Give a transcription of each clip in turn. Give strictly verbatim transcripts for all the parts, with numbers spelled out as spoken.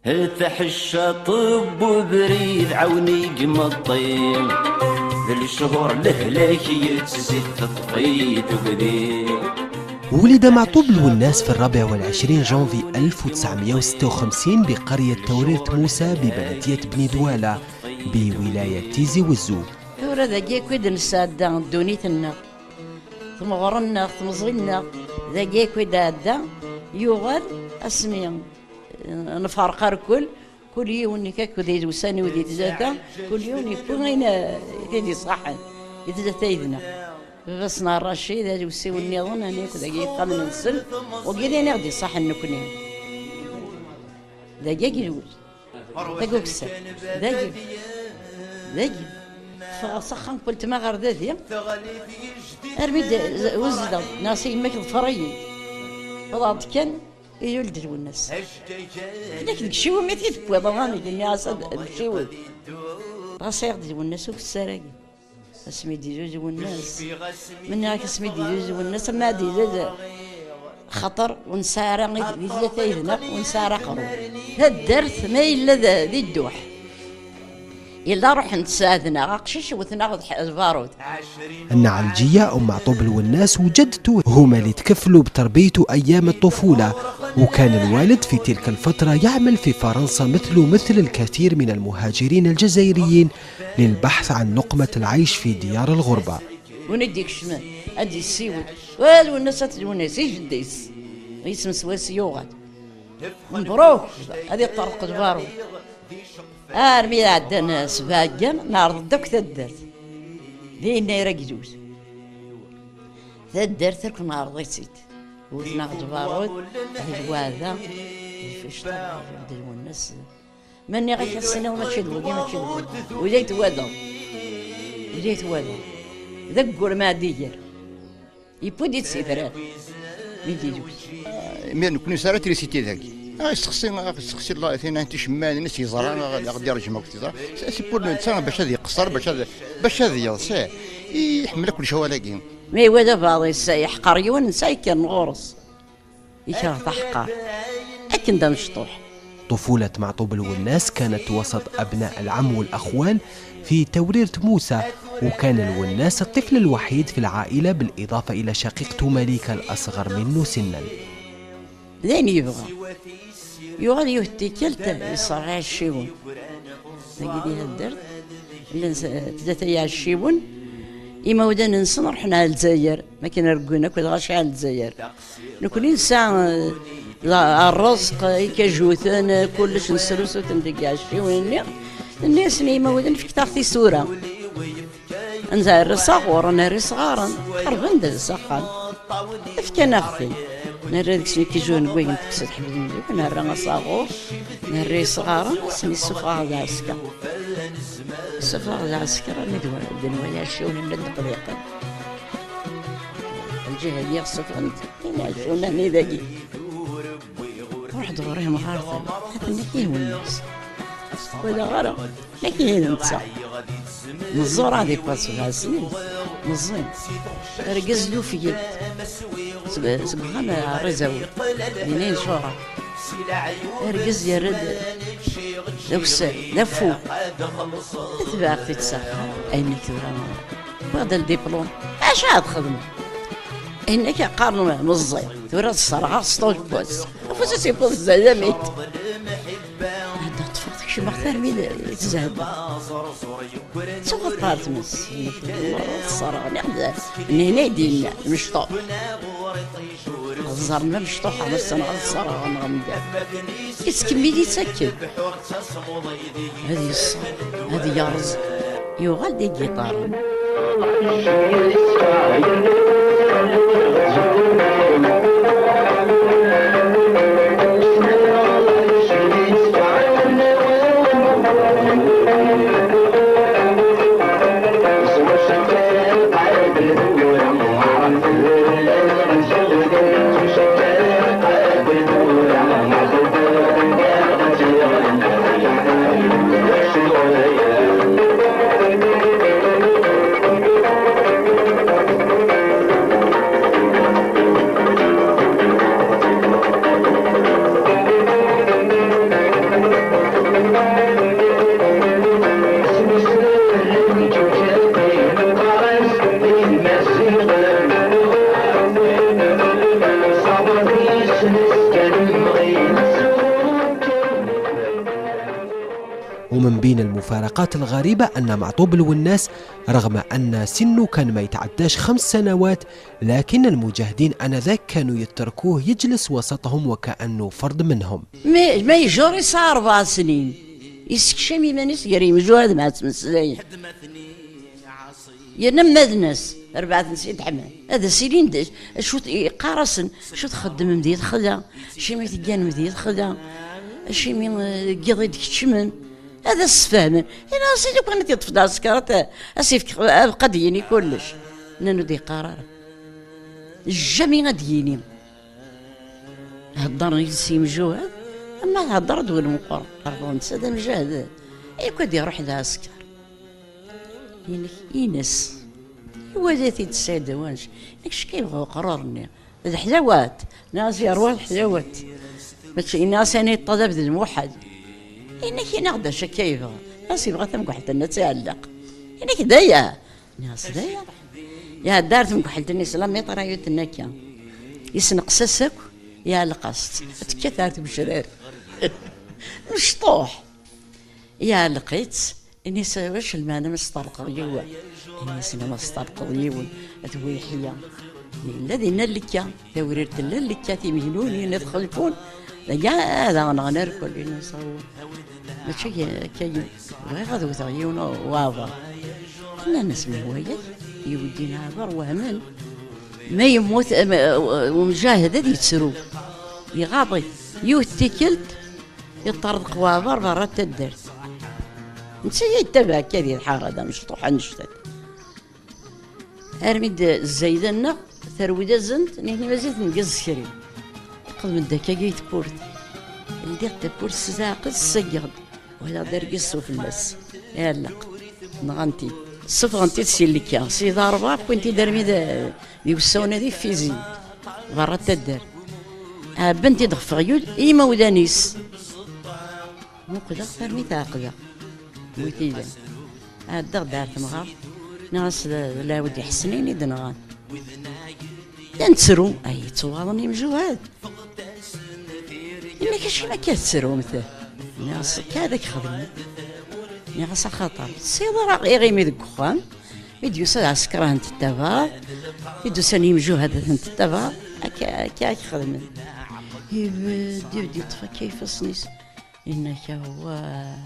Taḥeccaṭ n ubrid ɛawen i imeṭṭi, d lechur lehlak yettzid teṭṭfi tugdi. ولد معطوب الوناس في الرابع والعشرين جانفي ألف وتسعمية وستة وخمسين بقرية توريرت موسى ببلدية بني دوالة بولاية تيزي وزو. Tura dagi akk i d-nesɛedda ddunit-nneɣ, tmeɣra-nneɣ, temẓi-nneɣ, dagi akk i d-ɛedda, yuɣal asmi nferq arkel, kul yiwen nekk akked idusan-iw di tlata, kul yiwen yewwi ayen, ayen iṣaḥen di tlata yid-neɣ. Baba-s n Racid, adusiw nniḍen, ani akk dagi yeqqamen-nsen, wagi d ayen i ɣ-d-iṣaḥen nekni. Dagi i yezweǧ. Taguksa. Dagi. Dagi. Ffɣeɣ s axxam n weltma ɣer dadi. Armi d-, wezdeɣ. Nniɣ-as i yemma-k ḍfer-iyi. Wwḍeɣ-d kan, ilul-d Lwennas. Nekk deg ciwi mi t-id-wwiḍ, aman-ik, nniɣ-as ad, deg ciwi. Ɣas ayeɣ-d Lwennas ukessar-agi. Asmi d-ilul Lwennas. Ma nniɣ-ak asmi d-ilul Lwennas, ama ad ilul, xaṭer ur nesɛi ara i, di tlata yid-neɣ, ur nesɛi ara aqerru. Taddart ma yella d, di dduḥ. Yella ruḥen sɛedneɣ aqcic, wten-aɣ-d ḥ-, lbarud. النعلجية أم معطوب الوناس وجدته هما اللي تكفلوا بتربيته أيام الطفولة، وكان الوالد في تلك الفترة يعمل في فرنسا مثله مثل الكثير من المهاجرين الجزائريين للبحث عن لقمة العيش في ديار الغربة. Win i d-ikecmen, ad d-yessiwel. Wa Lwennas, at Lwennas, i jeddi-s. Yisem-s wis yuɣal. Mebruk, ad iṭṭerḍeq lbaru. Armi ɛeddan sebɛa wiggan, neɛreḍ-d akk taddart. Dinna ara yedut. Taddart akk neɛreḍ-itt-id. Wten-aɣ-d lbarud, d lweɛda, d lficṭa, d Lwennas. Ma nniɣ-ak ass-nniḍ mačči d wagi, mačči d wagi. Ula i twalaḍ. Ula i twalaḍ. D aggur ma ad iger. Yewwi-d-itt si trar. Mi d-ilul. Imir nekkni nesɛa trisiti dagi. Ah, yesteqsi, ah, yesteqsi la-, tin, tin ticemmaɛin-ines yeẓra, ah, ad aɣ-d-iṛjem akk tiẓra. C'est pour le netta, bac ad yeqṣer, bac ad, bac ad yeḍsi. Iḥemmel akk lecɣal-agi. Ma iwala baɛḍ yessa-, yeḥqer yiwen, netta yekkren ɣur-s. Ikreh taḥeqqart. Akken d amecṭuḥ. طفولة معطوب الوناس كانت وسط أبناء العم والأخوال في توريرة موسى، وكان الوناس الطفل الوحيد في العائلة بالإضافة إلى شقيقته مليكة الأصغر منه سنا. D ayen yebɣa. Yuɣal yiwet tikkelt, yesserɣ iɛecciwen. Dagi di taddart, llan s-, tlata iɛecciwen, imawlan-nsen ruḥen ar Lezzayer, makken reggin akk lɣaci ar Lezzayer. Nekni nesɛa, eh, la-, rrezq, ikajuten, kullec nesrusu-ten deg iɛecciwen-nni. Nni-asen i yimawlan, fket-aɣ tisura. Nerra s aɣur, nerra isɣaren, qerben-d s axxam. Fkan-aɣ-ten. Nerra deg-sen ikijuren n wayen tekkes lḥebs n deg, nerra asaɣur, nerra isɣaren, ass-nni ssufɣeɣ d aɛesker. Ssufɣeɣ d aɛesker, armi d wa-, d nwala iɛecciwen-nni d leqdiqen. Lǧiha-nni ɣ ssufɣen-t, iɛecciwen-nni dagi. Ruḥ-d ɣur-i mɣarten, atan-ak ihi Lwennas. Walaɣ ara. Akken d netta. Meẓẓur ad iwweḍ sebɛa snin. Meẓẓi. Argaz d ufgel. Seg, seg uxxam ar Rizawil. Din i ncuṛa. Argaz yerra-d d akessar, d affu. Tebɛeɣ-t-id s axxam. Ayen i tura wwiɣ-d ldiplum. Acu ad xedmeɣ? Ayen akka qqaren meẓẓi. Tura tesserɣ-as ṭul n wass. Afus-is yewweḍ zzalamit. Ɛeddaɣ ṭṭfeɣ-t kecmeɣ-t armi d, d tzehba. Ttafeɣ ɣer tmes. Tesserɣ, niɣ d, nehna i d-yenna, mecṭuḥ. Ẓer ma mecṭuḥ, ma ssneɣ ad sserɣeɣ neɣ mgal. Yettkemmil-itt akken. Ad yeṣṣer, ad yerẓ. Yuɣal d igiṭaren. ومن بين المفارقات الغريبة أن معطوب الوناس، رغم أن سنه كان ما يتعداش خمس سنوات، لكن المجاهدين آنذاك كانوا يتركوه يجلس وسطهم وكأنه فرد منهم. Mais ma yejjur yesɛa rebɛa snin, yessekcam iman-is gar yimjuhad mɛa ttmeslayen. Yerna mmaden-as, rbeɛten s idḥeman, ad as-ilin d acu yeqqar-asen, acu txeddmem di lexla, acimi tegganem di lexla, acimi eh, deg yiḍ i d-keččmen. Ad as-sfehmen. Ini-as i lukan ad t-yeṭṭef d aɛsekṛ, ad as-yefk, abqa ad d-yini kullec. Nnan ur d-yeqqar ara. Jjami ad d-yini. Heddren yid-s yimjuhad, ama thedder-d win meqqren. Rḍu netta d amjahd, yakk ad iruḥ d aɛsekṛ. Inek ines. Iwala-t-id Saɛid Wanec. Inek cka yebɣa uqrur-nni. D ḥlawat. Nniɣ-as yerwa d ḥlawat. Mačči, nniɣ-as ani ṭṭalab d lmuḥal. Inek iniɣ-d acu akka yebɣa. As yebɣa tamguḥelt-nni ad tt-iɛelleq. Inek d aya. Nniɣ-as d aya. Iɛedda ar temguḥelt-nni s la miṭrayut-nni akka. Yesneqs-as akk, iɛelleq-as-tt. Tekkat ar tmecrar. Mecṭuḥ. Iɛelleq-itt, ini-as wacu lmeɛna ma sṭerḍqeɣ yiwen? Ini-as ma sṭerḍqeɣ yiwen, ad wiḥya. Yella dinna llikka, tawrirt tella llikka, timegnunin ad xelfun. Dagi ad aɣ-nɣen irkel, ini-as awwa. Mačči akka, bɣiɣ ad wteɣ yiwen waɛbar. Nnan-as ma iwayak, iweddin aɛbar wehmen. Ma yemmut umjahed ad yettru. Iɣaḍ-it. Yiwet tikkelt, yeṭṭerḍeq waɛbar berra n taddart. Netta yettabaɛ akka di lḥara d amecṭuḥ annect-a. Armi d zzayda-nneɣ terwi-d azent, nitni mazal tengez zkri. Teqqed-d akkagi i tewwurt. Ldiɣ-d tawwurt s leɛqel, ssaggeɣ-d. Walaɣ-d argaz s ufella-s. Iɛelleq. Nɣan-t-id. Ssufɣen-t-id si llikka. Si d arba, wwin-t-id armi d d iwessawen ad iffizi. Berra n taddart. Ɛebban-t-id ɣef uɣyul i yimawlan-is. Muqleɣ-t armi t-ɛeqleɣ. Wi t-ilan. Ɛeddaɣ-d ar temɣart. Nniɣ-as d lɛawed iḥessnen i d-nɣan. La nettru, ay yettwaḍen yimjuhad. Yenna-k acimi akka tettrumt? Nniɣ-as akka ad ak-xedmen. Nniɣ-as axaṭer tesɛiḍ ara iɣimi deg uxxam, mi d-yusa d ɛsekṛ ad tent-tettabaɛeḍ, mi d-usan yimjuhad ad tent-tettabaɛeḍ, akka akka ad ak-xedmen. Ibedd ibedd yeṭṭef akka ifassen-is. Yenna-k awah.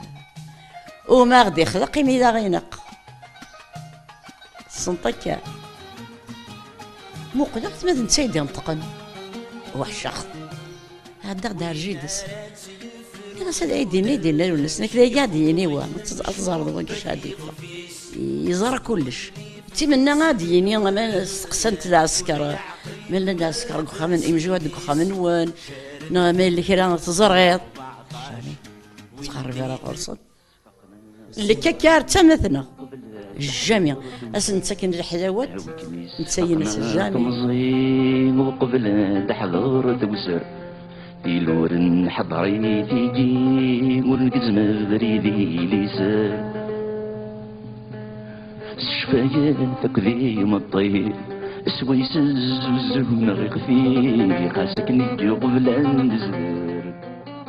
Uma ɣ-d-ixleq imi d aɣ-ineqq. Tessneḍ akka. Muqleɣ-t ma d netta i d-ineṭqen. Weḥceɣ-t. Ɛeddaɣ-d ar jid-s. Nniɣ-as ad ay-d-ini, d-inna Lwennas, nekk d ayagi ad d-yini wa, ad teẓ-, ad teẓreḍ wagi acu ad d-yeffeɣ. Yeẓra kullec. Timenna ad d-yini, ama steqsan-t d aɛsekṛ, ma llan d aɛsekṛ deg uxxam n imjuhad deg uxxam-nwen, neɣ ma yella kra teẓriḍ. Jamais. Ur ttqerrib ara ɣur-sen. Lkakar d tamat-nneɣ. Jamais. Ad sen-ttaken leḥlawat, netta-ines jamais. Temẓi uqbel ad d-ḥḍer tewser. Iluren ḥeḍren i tigi, ur ngezzem abrid i liser. S ccfayat akked imeṭṭi, swayes zzuzzun ɣer iɣfi, xas akken i d-uqbel ad nezder.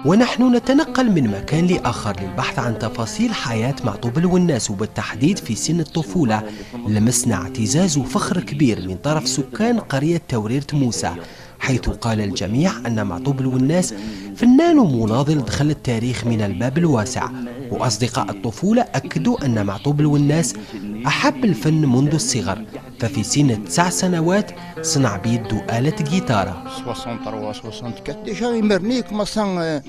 ونحن نتنقل من مكان لآخر للبحث عن تفاصيل حياة معطوب الوناس، وبالتحديد في سن الطفولة. لمسنا اعتزاز وفخر كبير من طرف سكان قرية توريرت موسى، حيث قال الجميع أن معطوب الوناس فنان ومناضل دخل التاريخ من الباب الواسع. وأصدقاء الطفولة أكدوا أن معطوب الوناس أحب الفن منذ الصغر، ففي سن تسع سنوات صنع بيده آلة جيتارة. soixante-trois, soixante-quatre, déjà, imir-nni, il commence, euh,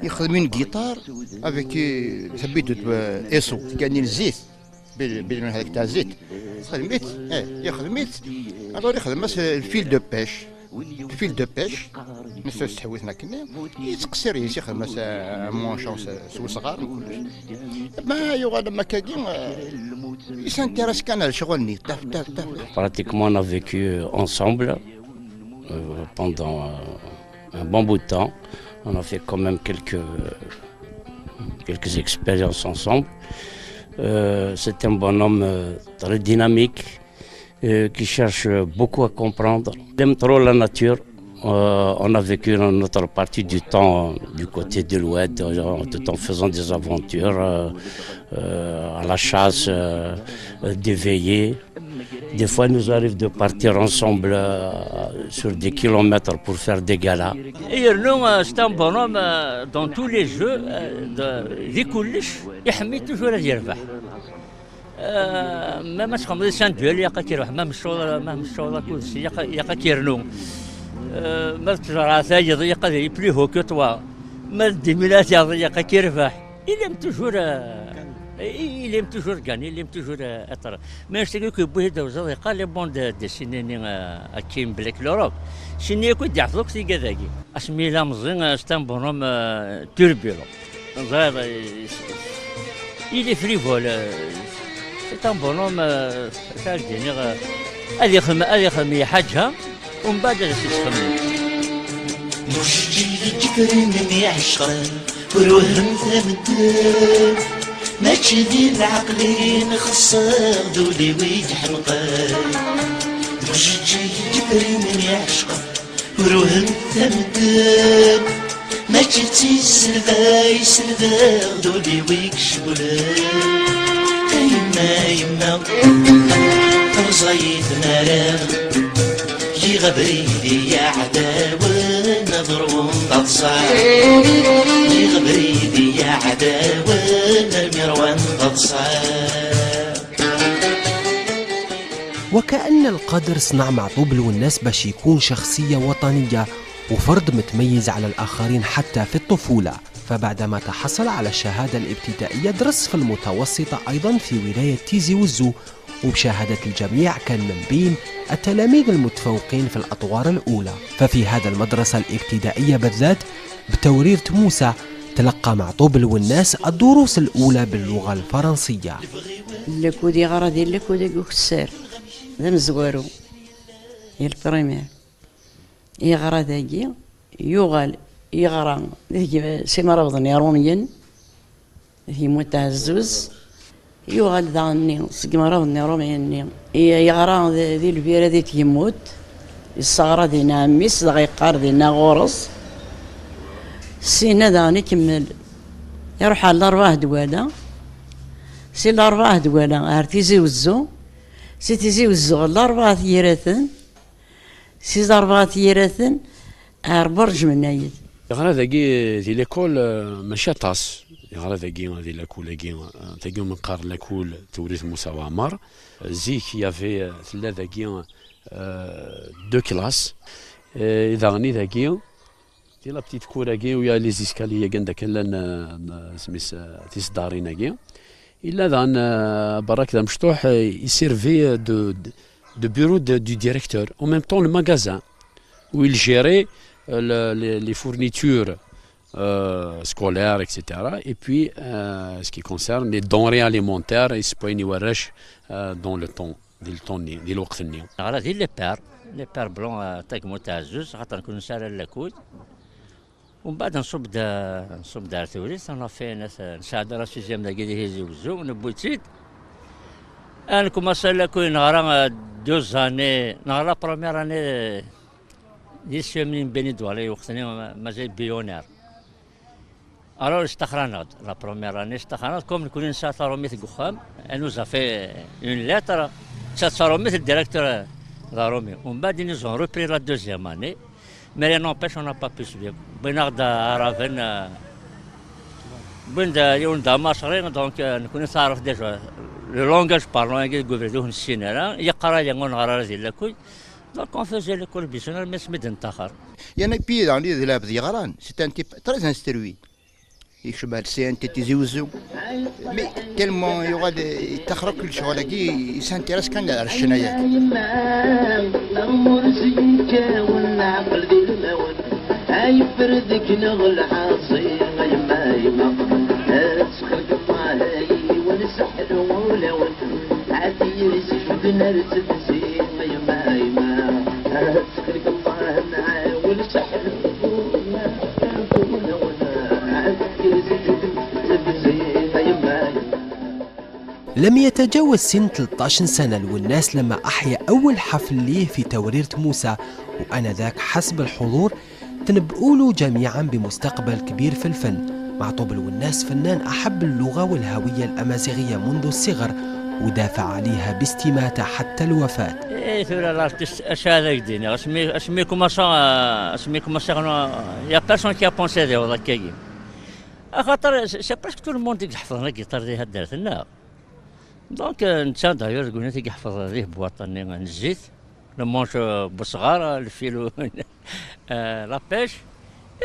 يخدم une guitare avec, euh, تبيدو، euh, Esso, كاينين الزيت، بال-، بال-، هذاك تاع الزيت. خدمت، ايه، يخدمت. Alors يخدم، euh, le fil de pêche. Le fil de pêche. نسوس تحويثنا كنا. يتقصر يسي خدمة، euh, mon chance، euh, سو صغار، كلش. ما يغال ما كاكي، euh, يسانتيريس كان الشغل ني. تاف، تاف، تاف. Pratiquement, on a vécu ensemble, euh, pendant, euh, un bon bout de temps. On a fait quand même quelques, quelques expériences ensemble. Euh, c'est un bonhomme, euh, très dynamique, euh, qui cherche beaucoup à comprendre. Il aime trop la nature. Euh, on a vécu notre partie du temps du côté de l'Oued, euh, tout en faisant des aventures, euh, euh, à la chasse, euh, euh, des veillées. Des fois, il nous arrive de partir ensemble, euh, sur des kilomètres pour faire des galas. Et nous, euh, c'est un bonhomme, euh, dans tous les jeux, euh, de, di kullec, iḥemmel toujours ad yerbeḥ. Euh, même si on est sans duel, il y a qu'à dire, même chose, même chose, à cause, il y a qu'à, il y a qu'à dire non. Euh, même si tu as ça, il y a qu'à dire plus haut que toi. Même dix mille, il y a qu'à dire, il aime toujours, euh, il aime toujours gagner, il aime toujours, euh, être. Mais c'est que Bouhid Ouzad, il y a les bandes dessinées, euh, à Kim Black Lorok. C'est une écoute d'Afrique, c'est que. Asmi la mzin, euh, c'est un bonhomme, euh, turbulent. Ẓriɣ, euh, il est frivole, euh, c'est un bonhomme, euh, ad ak-d-iniɣ, euh, ad ixdem, ad ixdem i ḥaǧa, umbeɛd ad as-isxemmem. Mujejjig deg iferren n iɛecqen, ur wehhmen medden. Mačči di leɛqel i nxeṣṣer, d ul-iw i iḥemqen. Mujejjig deg iferren n iɛecqen, ur wehhmen medden. Mačči d tiselba i selbeɣ, d ul-iw i icewwlen. A yemma, a yemma, ur ẓẓay-iten ara. Giɣ abrid i yiɛdawen, ad ṛwun d aḍsa. Giɣ abrid i yiɛdawen, armi ṛwan d aḍsa. وكأن القادر صنع معطوب الوناس باش يكون شخصية وطنية وفرد متميز على الآخرين حتى في الطفولة. فبعدما تحصل على الشهادة الابتدائية، درس في المتوسطة أيضًا في ولاية تيزي وزو، وبشهادة الجميع كان من بين التلاميذ المتفوقين في الأطوار الأولى. ففي هذا المدرسة الابتدائية بالذات بتوريرة موسى تلقى معطوب الوناس الدروس الأولى باللغة الفرنسية. Lakul yeɣra di lakul deg ukessar, d amezwaru, i lprimaire. Yeɣra dagi, yuɣal yeɣra deg simrabeḍ n Iṛumyen, di Tgemmunt Ɛezzuz. Yuɣal daɣen-nni seg imrabeḍ n Iṛumyen-nni, yeɣra di, di Lbira di Tgemmut, yesseɣra din ɛemmi-s, dɣa yeqqar dinna ɣur-s. Sina daɣen ikemmel, iṛuḥ ɣer Laṛebɛa Dwala, si Laṛebɛa Dwala ar Tizi Wezzu, si Tizi Wezzu ɣer Laṛebɛa Yiraten, si Laṛebɛa Yiraten ar Burǧ Mennayed. Yeɣra dagi di l'école, euh, mačči aṭas. Yeɣra dagi di lakul-agi, euh, tagi umi neqqar lakul Tewrirt Musa Waɛmer. Zik, il y avait, euh, tella dagi, euh, deux classes. Euh, daɣen i dagi, di la petite cour-agi, u ya les escaliers-agi anda kan llan, euh, isem-is, euh, tiseddarin-agi. Yella daɣen, euh, berrak d amecṭuḥ, euh, il servait, euh, de, de, de bureau de, du directeur. En même temps, le magasin où il gérait, euh, le, les, les fournitures, euh, scolaires, et cetera. Et puis, euh, ce qui concerne les denrées alimentaires, et c'est pas une warrach, euh, dans le temps, di le temps-nni, di lweqt-nni. Neɣra di les pères, les pères Blanc, euh, Tagmut Ɛezzuz, xaṭer nekk nesɛa lakud. Umbeɛd nṣubb-d, nṣubb-d ar Tewrirt, on a fait, nesɛedda la sixième dagi di Tizi Wezzu, newwi-tt-id. Nkumaṣa lakud neɣra, euh, deux années, neɣra la première année, euh, di semaine béni Douala, i weqt-nni, euh, mazal pionnier. Alors, istaxer-aneɣ-d, la première année, istaxer-aneɣ-d, comme nekni nesɛa tarumit deg uxxam, elle nous a fait une lettre, d taṛumit, le directeur d aṛumi. Umbeɛd, ils nous ont repris la deuxième année. Mais n'empêche, on n'a pas pu suivre. Wwin-aɣ-d aɛraben, euh, wwin-d yiwen d amaṣri, donc, euh, nekni taɛrabt déjà. Le langage parlant, agi deg ubrid ur nessin ara, yeqqar aya ur neɣri ara di lakul. Donc on faisait l'école buissonnière, mais asmi d-nettaxer. Il y en a puis dans les élèves yeɣran, c'est un type très instruit. Yekcem ar C N T Tizi Wezzu. Mais tellement yuɣal yettaxer akk lecɣal-agi, yesɛa intérêt kan ar ccna-agi. Ay ferdek neɣ lḥaṣi, ay ma, ay ma, ad txelqeḍ, ay yiwen seḥlu ulawen, ɛad yir zejden ar tebzi, ay ma, ay ma, ad txelqeḍ, nɛawel seḥlu. لم يتجاوز سن ثلطاش سنة الوناس لما أحيا أول حفل ليه في توريرة موسى، وآنذاك حسب الحضور تنبؤوا له جميعا بمستقبل كبير في الفن. معطوب الوناس فنان أحب اللغة والهوية الأمازيغية منذ الصغر، ودافع عليها باستماتة حتى الوفاة. اي ثورة لارتيست اش هذا يديني اسمي اسمي كوماسا اسمي كوماسا يا بيرسون كي ابونسي دي ولا كاين. اخاطر سي بريسك تو الموند يحفظ لا كيتار دي هاد الدرت لا. دونك نتا دايور قلنا تيك يحفظ هذه بواطني نزيت. لو مونش بصغار الفيلو. آه، لا بيش.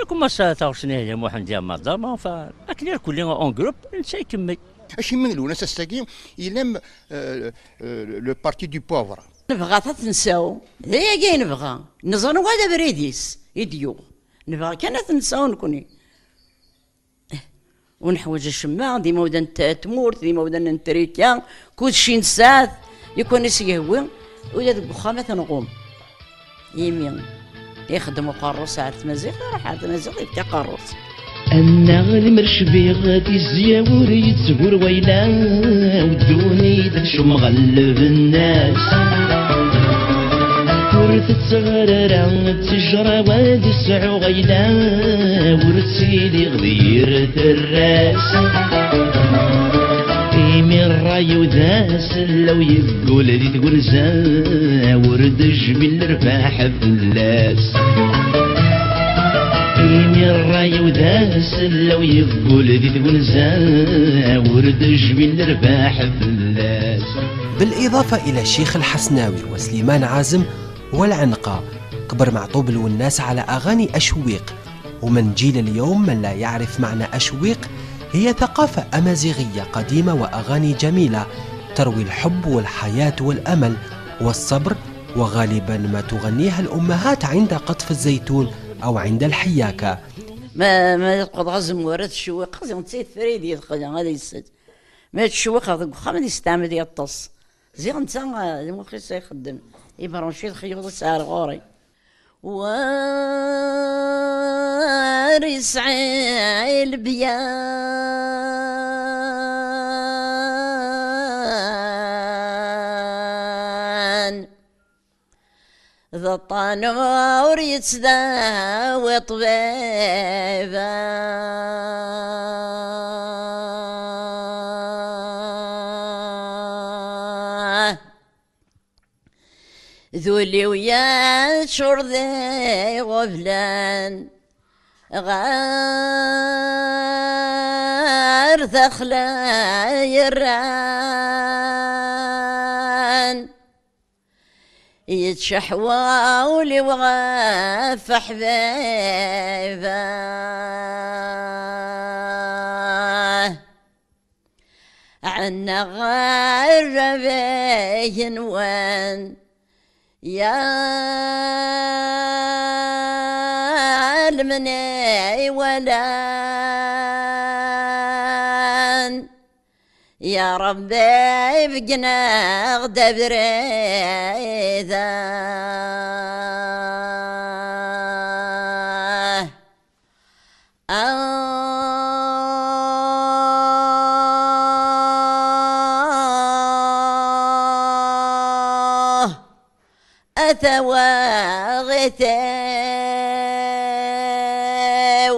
يكون ما سا تاوسني هي محمد يا مدام فا اكلير كلنا اون جروب. نتا يكمل. Acimi d Lwennas ass-agi ilam le parti du pauvre. Nebɣa ad tensew. D ayagi i nebɣa. Neẓra wa d abrid-is i d-yuɣ. Nebɣa kan ad tensew nekni. Ur neḥwaǧ acemma, d imawdan n tmurt, d imawdan n trika, kullec i nesɛa-t, lukan i s-yehwi, ula deg uxxam ad t-nɣum. Imi ixeddem uqerru-s ar tmaziɣt, iruḥ ar tmaziɣt yefka aqerru-s. Annaɣ limer cbiɣ tizya ur yettbur wayla, ur ddunit tcum ɣelleb nnas. Ur tettɣar ara ttejra wad isɛu ɣayla, ur ttiliɣ d yir terras. Imi ṛṛay-iw d asellaw yeggul di twenza, ur d-jmil lerbaḥ fell-as. Imi ṛṛay-iw d asellaw yeggul di twenza, ur d-jmil lerbaḥ fell-as. بالإضافة إلى الشيخ الحسناوي وسليمان عازم والعنقا، كبر معطوب الوناس على أغاني أشويق. ومن جيل اليوم من لا يعرف معنى أشويق، هي ثقافة أمازيغية قديمة وأغاني جميلة تروي الحب والحياة والأمل والصبر، وغالبا ما تغنيها الأمهات عند قطف الزيتون أو عند الحياكة. ما ما يقض غزم ورد الشويق، خزم تسيت فريد يدخل هذا يسد. ما تشويق هذا قخام يستعمل يطس. زي انت المخيس يخدم. يبرون شي الخيوط سعر غوري. War yesɛi lebyan, d aṭṭan ur yettdawi ṭṭbib. D ul-iw yeččur d iɣeblan, ɣer daxel ay rran. Yeččeḥ wul-iw ɣef ḥbiba. Ɛennaɣ ɣer baba-k-nwen, ya lmni iwalan, ya Ṛebbi beggen-aɣ-d abrid. Ah, a tawaɣit-iw,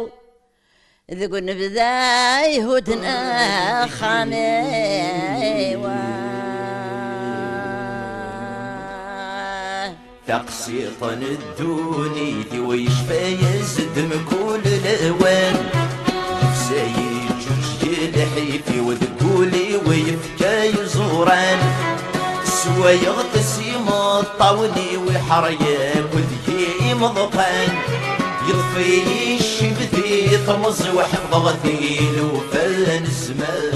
deg unebda ihudden axxam-iw. Taqsiṭ n ddunit-iw yecfa-yas-d mkul lawan. Nefsa yeǧǧuǧǧeg lḥif-iw, deg wul-iw yefka iẓuran. Swayeɣ-t s imeṭṭawen-iw, iḥer yakk deg-i imeḍqan. Yeṭṭef-iyi ccib di temẓi-w, ḥefḍeɣ tilufa n zzman.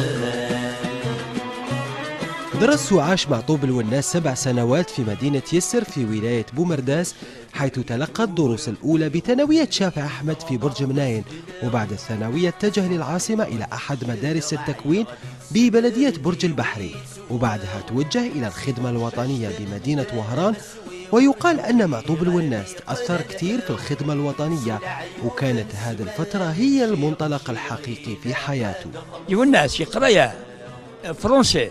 درس وعاش معطوب الوناس سبع سنوات في مدينة يسر في ولاية بومرداس، حيث تلقى الدروس الأولى بثانوية شافع أحمد في برج مناين، وبعد الثانوية اتجه للعاصمة إلى أحد مدارس التكوين ببلدية برج البحري، وبعدها توجه إلى الخدمة الوطنية بمدينة وهران. ويقال أن معطوب الوناس تأثر كتير في الخدمة الوطنية، وكانت هذه الفترة هي المنطلق الحقيقي في حياته. Lwennas yeqra-yaɣ français,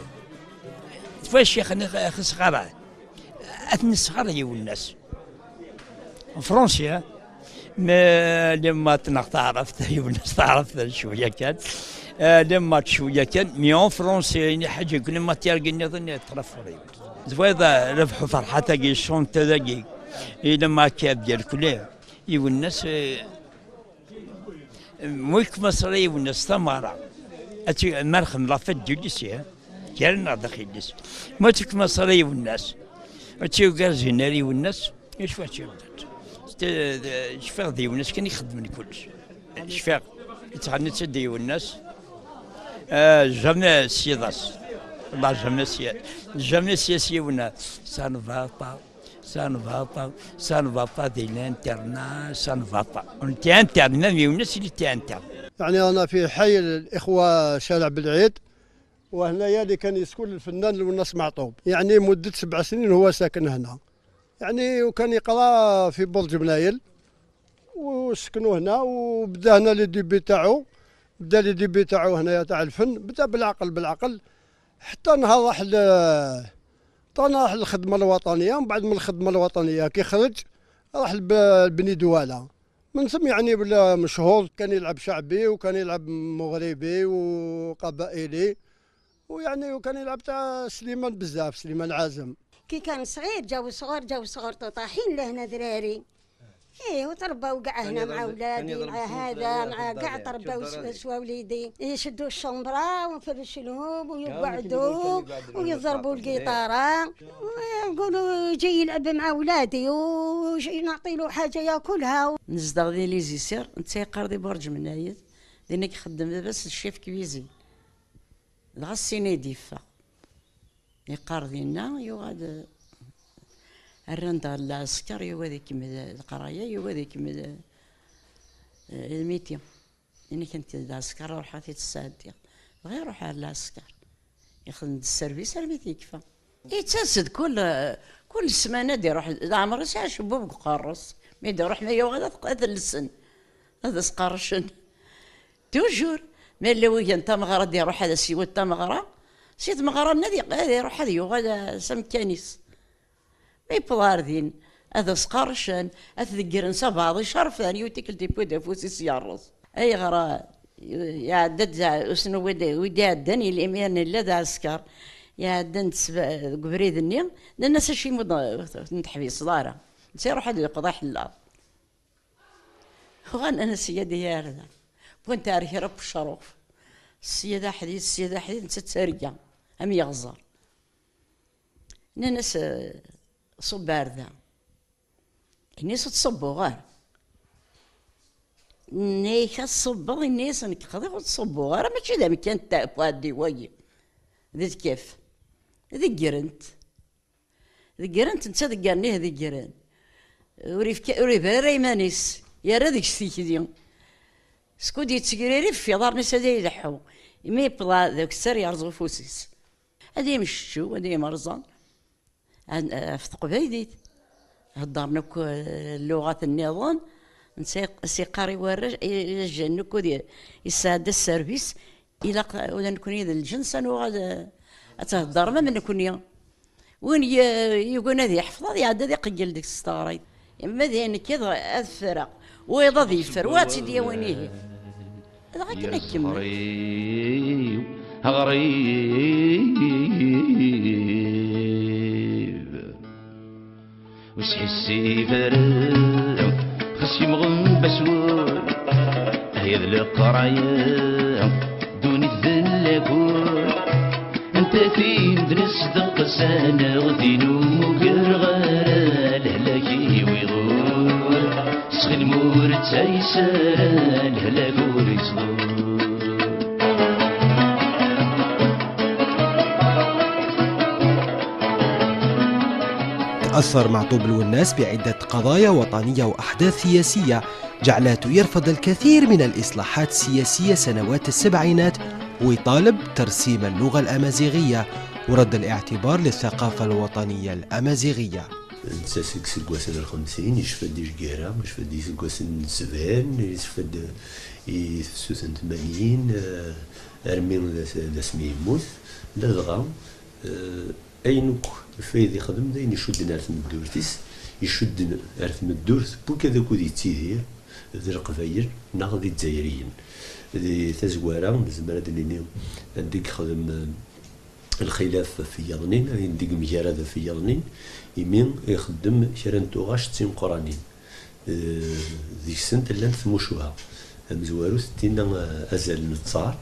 Fac ixni xisɣara. Ad nesɣar yiwen ass. Fransi, mais les maths neɣ taɛrabt, yiwen ass taɛrabt cwiya kan. Les maths cwiya kan, mais en français, ini ḥaǧa deg les matières nniḍen yeṭṭrafur yiwen. Tebɣiḍ, Rabeḥ Ferḥat-agi, chanteur-agi, il m'a qu'à bien le couleur. Yiwen ass, eh, Moi, commencerai yiwen ass tamara. Ad tu-, ma nxemmel ɣef ad d-yuli si, gar-nneɣ daxel-is. Moi, tu commencerai yiwen ass. Ad tu-, gar zinar yiwen ass, acu ad tu-, cfiɣ d yiwen ass kan i xeddmen kullec. Cfiɣ, yettɣenni-tt-id yiwen ass. Ah, jamais si das. Wallah, jamais si, jamais si, si yiwen ass. Ça ne va pas. Ça ne va pas, ça ne va pas de l'internat, ça ne va pas. On était interne, même Younes, il était interne. يعني أنا في حي الإخوة شارع بلعيد، وهنايا اللي كان يسكن الفنان لوناس معطوب، يعني مدة سبع سنين هو ساكن هنا، يعني وكان يقرا في برج منايل، وسكنوا هنا، وبدا هنا les débuts تاعو، بدا les débuts تاعو هنايا تاع الفن، بدا بالعقل، بالعقل، حتى نهار راح ل-، حتى نهار راح للخدمة الوطنية، ومن بعد من الخدمة الوطنية كي خرج، راح لب-، لبني دوالة. من ثم يعني ولا مشهور، كان يلعب شعبي وكان يلعب مغربي وقبائلي، ويعني وكان يلعب تاع سليمان بزاف، سليمان عازم. كي كان صغير جاو صغار، جاو صغار طاطاحين لهنا ذراري. ايه، وترباو كاع هنا مع ولادي، مع هذا، مع كاع ترباو سوا، سوا وليدي. يشدوا الشومبرا ونفرش لهم ويقعدوا ويضربوا القيطارة. ويقولوا يجي يلعب مع ولادي ونعطي له حاجة ياكلها. نزدغ دي ليزيسير، نتا يقار دي برج منايد، دينك خدم بس الشيف كويزي. دغا السيني ديفا. Yeqqar dinna, yuɣal, eh, rran-d ɣer lɛesker, yugi ad ikemmel leqraya, yugi ad ikemmel, eh, lmiti. Ini-k anta d lɛesker, ruḥ ad t-id-sɛeddiɣ. Dɣa iruḥ ɣer lɛesker. Ixdem-d sserbis armi t-yekfa. Yettas-d kul, kul ssmana ad iruḥ, leɛmer-is acebbub deg uqerru-s. Mi d-iruḥ, ma yuɣal ad, ad llsen, ad as-qerrcen. Toujours. Ma yella wigan tameɣra, ad iruḥ ad as-iwet tameɣra. Si tmeɣra-nni ad iq-, ad iruḥ ad yuɣal, eh, s amekkan-is. Ma yewweḍ ɣer din, ad as-qerrcen, ad t-deggren s abeɛḍ icerfen, yiwet tikkelt yewwi-d afus-is yerreẓ. Ayɣer, eh, iɛedda-d usnu wi d-, wi d-iɛeddan, yella imiren yella d aɛesker, iɛeddan-d sba-, deg ubrid-nni, nnan-as acimi ur d-, ur ten-teḥbiseḍ ara. Netta iruḥ ad yeqḍi aḥellaḍ. Uɣalen sya d yarda. Wwin-t ar kra n ucruf. Sya d aḥdid, sya d aḥdid, netta d targa. Am yeɣẓer. Nnan-as, eh, ṣubb ar da. Ini-as ur ttṣubbuɣ ara. Nnan-ak ad tṣubbeḍ, ini-as nekk qḍiɣ ur ttṣubbuɣ ara, mačči d amkan n ta-, n uɛeddi wagi. D lkaf. Deggren-t. Deggren-t, netta deg rnih deggren. Ur yefka, ur yebri ara iman-is, yerra deg-s tikli. Skud yettegriri ɣef yiḍarren-is ad ileḥḥu. Imi yewweḍ deg ssar yerẓ ufus-is. Ad yemceččew, ad yemrẓen. Ɣef teqbaylit. Heddren akk, eh, lluɣat nniḍen. Netta as-yeqqar i warrac, i, i jjan akk ad yesɛedda sserbis. Ilaq ula nekni d lǧens ad nuɣal, eh, ad theddrem am nekni. Win y-, yugan ad yeḥfeḍ, ad iɛeddi ad iqeyyel deg-s s teɣrit. Ma d ayen nekk ad, ad ffreɣ, wayeḍ ad yeffer, wa ad tt-id-yawin ihi. Dɣa akken ad kemmel. Aɣrib, aɣrib. Ur sḥissif ara, xas yemɣen baswur, aya d leqraya, ddunit d llagur. Anta tin d-nesdeqs-aneɣ, tin ur muger ara, lehlak-iw iɣur. Sxedm ur ttayes ara, lehlak ur ittḍur. تأثر معطوب الوناس بعدة قضايا وطنية وأحداث سياسية جعلته يرفض الكثير من الإصلاحات السياسية سنوات السبعينات، ويطالب ترسيم اللغة الأمازيغية ورد الاعتبار للثقافة الوطنية الأمازيغية. Netta seg iseggasen n lxemsin, yecfa-d i lgirra, yecfa-d i iseggasen n sebɛin, yecfa-d i tefsut n tmanyin, eh, armi d as-, d asmi yemmut. Ladɣa, eh, Ayen akk Fayed ixdem d ayen icudden ar tmeddurt-is, icudden ar tmeddurt n wigad akk i d-yettidir d Leqbayel neɣ d Izzayriyen. Di tazwara, nezmer ad d-nini anda i yexdem, eh, lxilaf ɣef yiḍnin, anda i yemgarad ɣef yiḍnin, imi ixeddem kra n tuɣac d timeqqranin. Eh, deg-sent llant tmucuha. Tamezwarut d tinna, eh, azal n ttaṛ,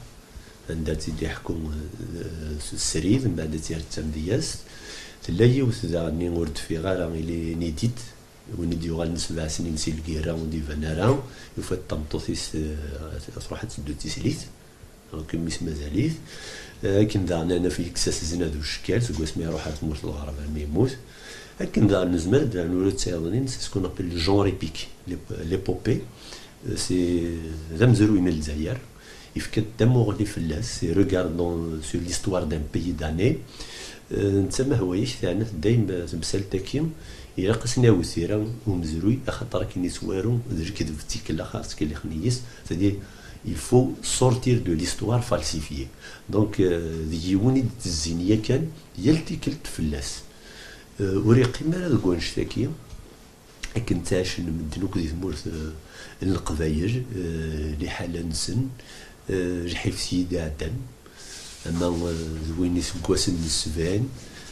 anda tt-id-iḥekku, eh, s srid, mbeɛd ad tt-yerr d tamedyazt. Tella yiwet daɣen ur d-teffiɣ ara, il est inédit, win i d-yuɣalen sebɛa snin si lgirra ur d-iban ara, yufa-d tameṭṭut-is, eh, truḥ ad teddu d tislit. Donc, mmi-s mazal-it. Eh, akken daɣen ad naf yekkes-as zna d ucekkat, seg wasmi iruḥ ar tmurt n lɣerb armi yemmut. Akken daɣen nezmer ad d-nernu ula d tiyaḍnin, c'est ce qu'on appelle le genre épique, l'ép-, l'épopée. Eh, c'est, d amezruy n Lezzayer. Yefka-d tamuɣli fell-as, c'est regardant sur l'histoire d'un pays damné. Eh, netta ma hwayeɣ teɛna-t dayem temsalt-agi, ilaq ad s-nawi tira umezruy, axaṭer akken yettwaru d lekdeb d tikkelt, axaṭer ttkellixen yis, c'est-à-dire, il faut sortir de l'histoire falsifiée. Donc, euh, d yiwen i d-tezzin yakan yal tikkelt fell-as. Euh, ur yeqqim ara deg wannect-agi, akken ttɛicen medden akk di tmurt, euh, n Leqbayel, euh, liḥala-nsen, euh, lḥif s yid iɛeddan, ama, euh, d win iseggasen n ssebɛin,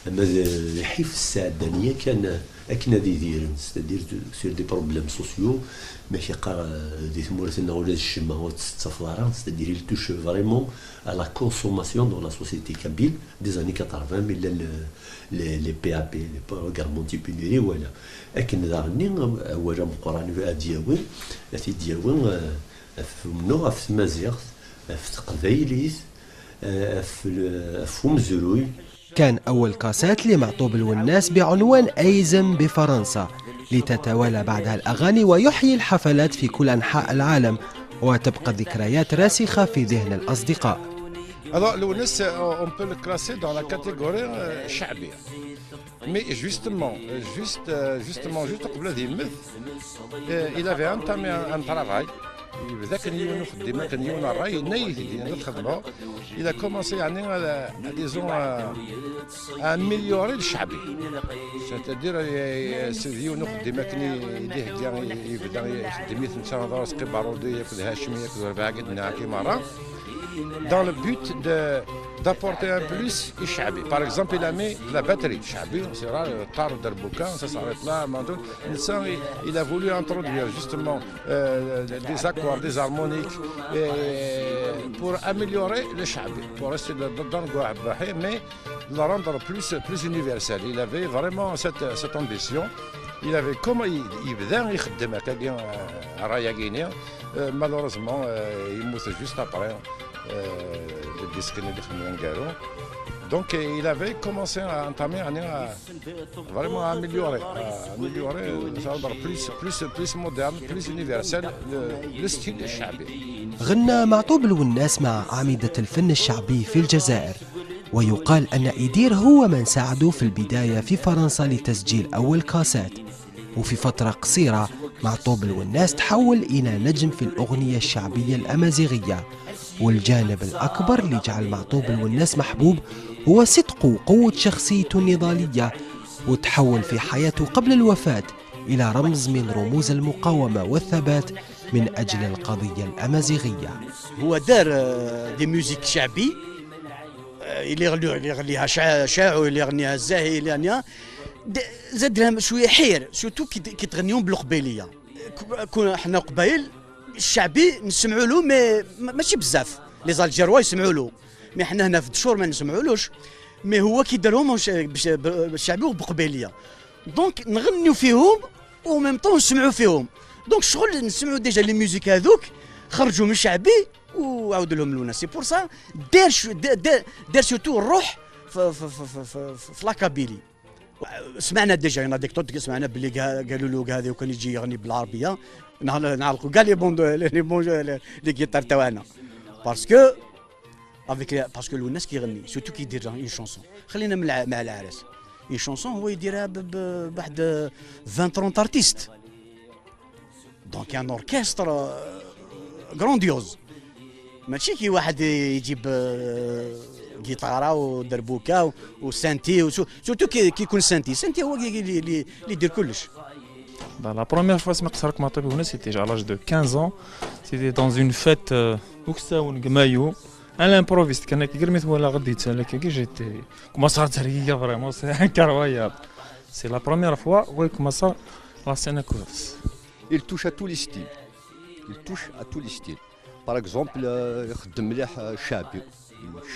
ama d lḥif sɛeddan yakan, euh, akken ad idiren, c'est-à-dire de, sur des problèmes sociaux, ma k-iqqar, euh, di tmurt-nneɣ ula d ccemma ur tt-tettafeḍ ara, c'est-à-dire il touche vraiment à la consommation dans la société kabyle des années quatre-vingts, mi llan le, les, les P A P, les programmes anti-pénurie, voilà. Akken daɣen-nni, awal ameqqran ad yawi, ad t-id-yawi, euh, ɣef umennuɣ, ɣef tmaziɣt, ɣef teqbaylit, euh, ɣef le-, ɣef umezruy. كان أول كاسات لمعطوب الوناس بعنوان أيزم بفرنسا، لتتوالى بعدها الأغاني ويحيي الحفلات في كل أنحاء العالم، وتبقى الذكريات راسخة في ذهن الأصدقاء. Alors, Lounès, euh, on peut le classer dans la catégorie, euh, شعبي. Mais justement, euh, juste, euh, justement, juste قبل هذه المث, euh, il avait entamé un, un travail. يبدا كان يون يخدم، كان يون الراي نايت ديال الخدمه. Il a commencé يعني, euh, disons, euh, à améliorer الشعبي. C'est-à-dire, euh, c'est يون يخدم كان يديه كاع يبدا يخدم يتنسى نظر سقي بارودي ياكل هاشمي ياكل ربعه قد نعكي مره. Dans le but de, d'apporter un plus شعبي. Par exemple, il a mis la batterie شعبي, c'est rare, tar, darbuka, ça s'arrête là, à un moment donné. Il, il a voulu introduire justement, euh, des accords, des harmoniques, et pour améliorer le شعبي, pour rester dans, dans le goût, mais le rendre plus, plus universel. Il avait vraiment cette, cette ambition. Il avait, comme il, il يبدا يخدم هكاكي, euh, الراي-agi-ni, euh, malheureusement, euh, يموت juste après, euh, le disque اللي خدمنا نقالو. Donc, euh, il avait commencé à entamer, يعني, à vraiment améliorer, à améliorer, ça veut dire plus, plus, plus moderne, plus universel, le, le style الشعبي. غنى معطوب الوناس مع عامدة الفن الشعبي في الجزائر، ويقال أن إيدير هو من ساعده في البداية في فرنسا لتسجيل أول كاسات. وفي فترة قصيرة، معطوب الوناس تحول إلى نجم في الأغنية الشعبية الأمازيغية، والجانب الأكبر اللي جعل معطوب الوناس محبوب هو صدقه وقوة شخصيته النضالية، وتحول في حياته قبل الوفاة إلى رمز من رموز المقاومة والثبات من أجل القضية الأمازيغية. هو دار, آه، des musiques شعبي, آه، اللي يغني-، اللي يغنيها شا-، شاعو، اللي يغنيها الزاهي، اللي يغنيها د-، زاد لها شويه حير، surtout كي ت-، كي تغنيهم بالقبيليه. ك-، كون حنا قبايل، الشعبي نسمعوا له، mais ما-، ماشي بزاف. Les Algérois يسمعوا له، mais حنا هنا في الدشور ما نسمعولوش. Mais هو كي دارهم ش-، بش-، ب-، بالشعبي وبقبيليه. Donc نغنيو فيهم و même temps نسمعوا فيهم. Donc شغل نسمعوا déjà les musiques هذوك خرجوا من الشعبي وعاود لهم لونا. C'est pour ça دار شو-، دا-، دا-، دار surtout الروح في، في، في la Kabylie. سمعنا déjà une anecdote, سمعنا بلي قا-، قالوا له هذا وكان يجي يغني بالعربيه، نعل-، نعلقوا كاع les bandes, les bandes, les guitares تاعنا. Parce que avec les, parce que لونا كي يغني, surtout كي يدير une chanson. خلينا من الع-، مع العرس. Une chanson هو يديرها ب-، ب-، بواحد vingt trente artistes. Donc un orchestre, euh, grandiose. ماشي كي واحد يجيب, euh, Guitare, ou derbuka, ou, ou synthé, ou sur-, surtout qui, qui compte synthé. Synthé, هو اللي, اللي, اللي يدير كلش. Bah, la première fois سمعت حرك مع طبيب وناس، c'était à l'âge de quinze ans. C'était dans une fête, euh, au Ksaoun, Gmayou. À l'improviste, كان هكا غير مثل ولا غديت لك كي j'étais كما صارت عليا vraiment, c'est incroyable. C'est la première fois, oui, كما صار la scène كويس. Il touche à tous les styles. Il touche à tous les styles. Par exemple, euh, يخدم مليح الشعبي.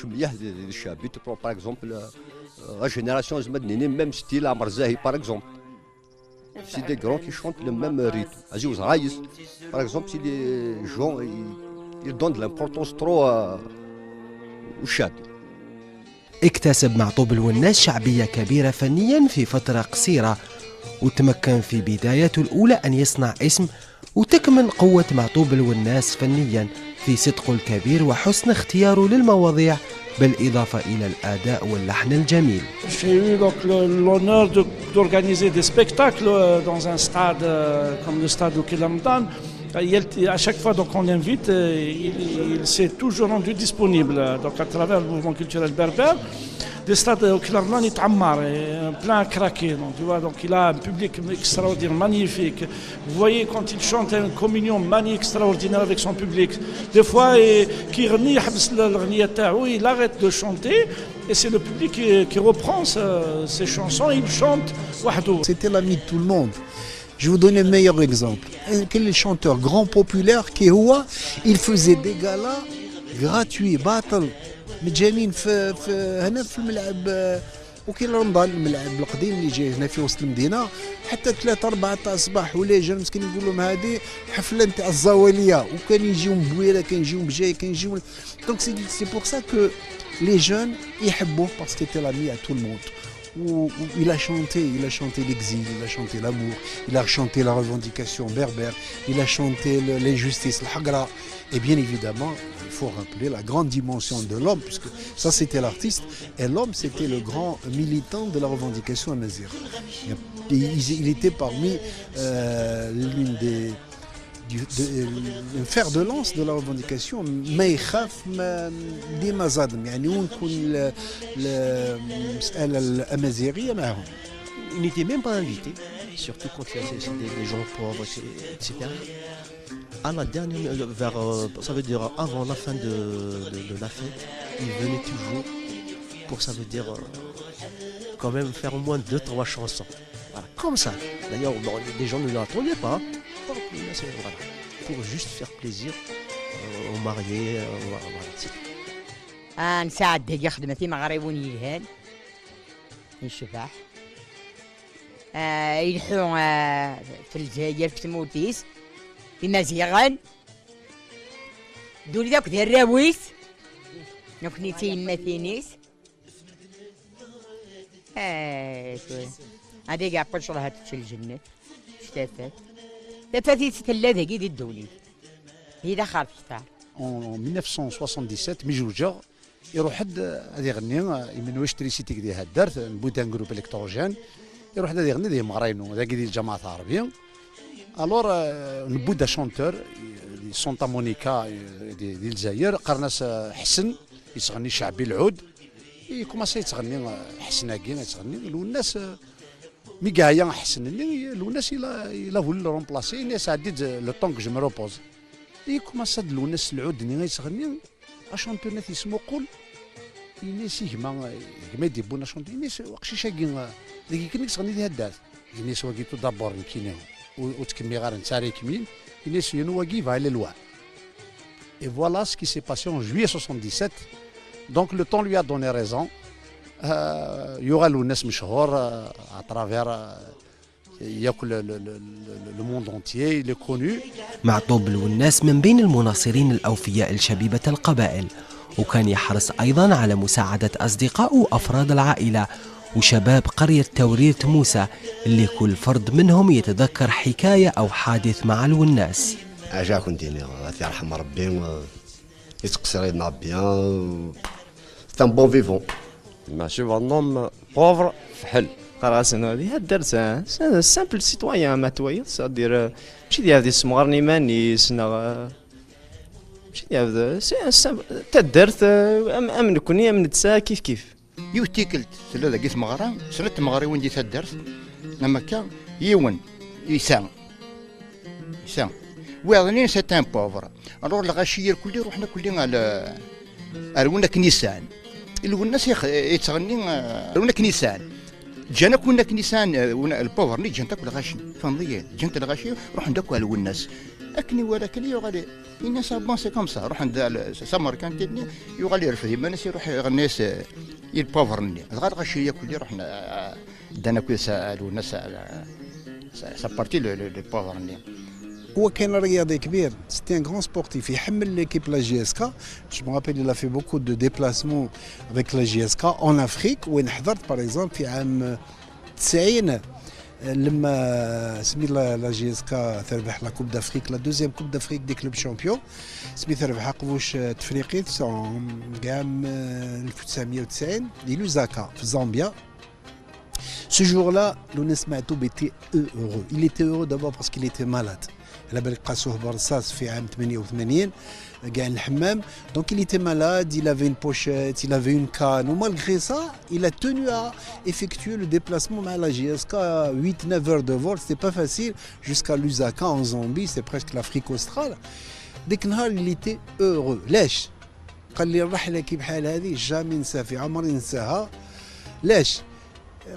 مليح الشعبي. Tu prends par exemple, euh, la génération زعما même style عمر زاهي, par exemple. C'est des grands qui chantent le même rythme. Aziz Raïs, par exemple, c'est des gens, ils, ils donnent de l'importance trop à, au شعبي. اكتسب معطوب الوناس شعبية كبيرة فنيا في فترة قصيرة، وتمكن في بدايته الأولى أن يصنع اسم، وتكمن قوة معطوب الوناس فنيا في صدقه الكبير وحسن اختياره للمواضيع، بالإضافة إلى الأداء واللحن الجميل. J'ai eu donc l'honneur d'organiser des spectacles dans un stade comme le stade Oukiramdan. À chaque fois donc on l'invite, il, s'est toujours rendu disponible donc à travers le mouvement culturel berbère. Des stades Oukiramdan يتعمر, plein à craquer, donc tu vois, donc il a un public extraordinaire, magnifique. Vous voyez, quand il chante une communion extraordinaire avec son public, des fois, كي يغني يحبس الغنية تاعو, il arrête de chanter, et c'est le public qui, qui reprend ses chansons, il chante وحده. C'était l'ami de tout le monde. Je vous donne le meilleur exemple. كاين les chanteurs grand populaire كي هو, il faisait des galas gratuits, باطل, مجانين في, في هنا في الملعب, وكاين رمضان الملعب القديم اللي جاي هنا في وسط المدينه, حتى ثلاثة أربعة تاع الصباح, و les jeunes مسكين يقول لهم هذه حفله نتاع الزواليه, وكان يجيو من بويره, كان يجيو من بجايه, كان يجيو من... Donc c'est, c'est pour ça que les jeunes يحبوه, parce que c'était l'ami à tout le monde. Où, où il a chanté, il a chanté l'exil, il a chanté l'amour, il a chanté la revendication berbère, il a chanté le, l'injustice, الحقرة. Et bien évidemment, il faut rappeler la grande dimension de l'homme, puisque ça c'était l'artiste, et l'homme c'était le grand militant de la revendication amazigh. Il, il était parmi euh, l'une des, du, de, le fer de lance de la revendication, ما يخاف, ما, ديما زادم, يعني وين تكون المسألة الأمازيغية معهم. Il n'était même pas invité, surtout quand il y a des, des gens pauvres, et cetera. À la dernière, vers, euh, ça veut dire avant la fin de, de, de la fête, il venait toujours pour, ça veut dire, euh, quand même faire au moins deux, trois chansons. Voilà, comme ça. D'ailleurs, bon, les gens ne l'attendaient pas. Donc, là, c'est, voilà, pour juste faire plaisir euh, aux mariés. Euh, voilà, voilà, c'est tout. Ah, نساعد ديك يخدم في مغرب ونيهان. يشبح. آه، يلحو, آه, في الجزائر, في تموتيس, في مزيغن. دول ذاك ذي الراويس. نكني تيمتينيس. آه, شوي. هذيك يعقل شغل هاد الجنة. شتافات. تافاتي تتلا ذاكي دي الدولي. هي داخل في كتار. En mille neuf cent soixante-dix-sept, mi jugeɣ, iruḥ-d ad iɣenni, imenwa ictri sitik di haddart, newwi-d un groupe électrogène, iruḥ-d ad iɣenni di Meɣraynu, dagi di lǧamaɛt Ɛerbi. Alors, euh, newwi-d un chanteur, di Santa Monica, euh, di, di Lezzayer, qqaren-as, euh, Ḥsen, yettɣenni ceɛbi lɛud. Ikumasa yettɣenni, euh, Ḥsen-agi, yettɣenni, Lwennas, euh, mi yeɛya Ḥsen-nni, Lwennas il a, il a voulu le remplacer, yenna-as ɛeddi-d le temps que je me repose. Ikumasa-d Lwennas s lɛud-nni ay yettɣenni, achanteur-nni ad t-yesmuqul, yenna-as i gma, gma i d-yewwin achanteur, yenna-as aqcic-agi, dagi kan i yettɣenni di haddart. Yenna-as wagi tout d'abord nekkini ur, ur ttkemmiɣ ara, netta ara ikemmel. Yenna-as yernu wagi yebɣa ad yili lwaɛd. Et voilà ce qui s'est passé en juillet soixante-dix-sept. Donc le temps lui a donné raison. Euh, yuɣal Lwennas mechur, euh, à travers, euh, yakk le, le, le, le, le monde entier, il est connu. معطوب الوناس من بين المناصرين الأوفياء لشبيبة القبائل، وكان يحرص أيضا على مساعدة أصدقاء وأفراد العائلة وشباب قرية توريرت موسى، اللي كل فرد منهم يتذكر حكاية أو حادث مع الوناس. اش كنت ديني، الله يرحم ربي, يتقصر يدنا ربي. C'est un bon vivant. ماشي un homme pauvre فحل. قراسن هذه الدرس, c'est un simple citoyen, ma تويض, c'est-à-dire ماشي ديال هذه السمغرني مانيس نغ Mačči d iɛebd, c'est un simple, taddart, euh, am, am nekkni, am netta, kif kif. Yiwet tikkelt tella dagi tmeɣra, snat tmeɣriwin di taddart, am akka, yiwen yesɛa, yesɛa. Wiyaḍ-nni, c'est un pauvre. Alors, lɣaci irkelli ruḥen akelli ar, ar win akken yesɛan. Lwennas yex-, yettɣenni, euh, ar win akken yesɛan. Ǧǧan akk win akken yesɛan, euh, win, le pauvre-nni, ǧǧan-t akk lɣaci. Tfehmeḍ-iyi? Ǧǧan-t lɣaci, ruḥen-d akk ar Lwennas. Akken iwala kan, yuɣal yenna-as: "Ah bon, c'est comme ça." Ruḥen-d s, s amerkanti-nni, yuɣal irfed iman-is, iruḥ iɣenna-as, euh, i le pauvre-nni. Dɣa lɣaci akk-nni ruḥen, euh, ddan akk s, ar Lwennas, euh, ça, ça partit le, le, le pauvre-nni. هو كان رياضي كبير، c'était un grand sportif، يحمل l'équipe la J S K. Je me rappelle, il a fait beaucoup de déplacements avec la J S K en Afrique، وين حضرت par exemple في عام تسعين، لما سمي la, la J S K تربح la Coupe d'Afrique, la deuxième Coupe d'Afrique des clubs champions. سمي تربح قبوش تفريقي، c'est en عام ألف وتسعمية وتسعين، دي لوزاكا في زامبيا. Ce jour-là, Lounes Matoub était heureux. Il était heureux d'abord parce qu'il était malade. على بالك قاسوه بالرصاص في عام ثمانية وثمانين، كاع الحمام. Donc il était malade, il avait une pochette, il avait une canne. Et malgré ça, il a tenu à effectuer le déplacement مع la J S K, huit, neuf heures de vol, c'était pas facile, jusqu'à Lusaka en Zambie, c'est presque l'Afrique australe. ديك النهار il était heureux. علاش؟ قال لي: "الرحلة كي بحال هذه jamais ننساها، في عمري ننساها." علاش؟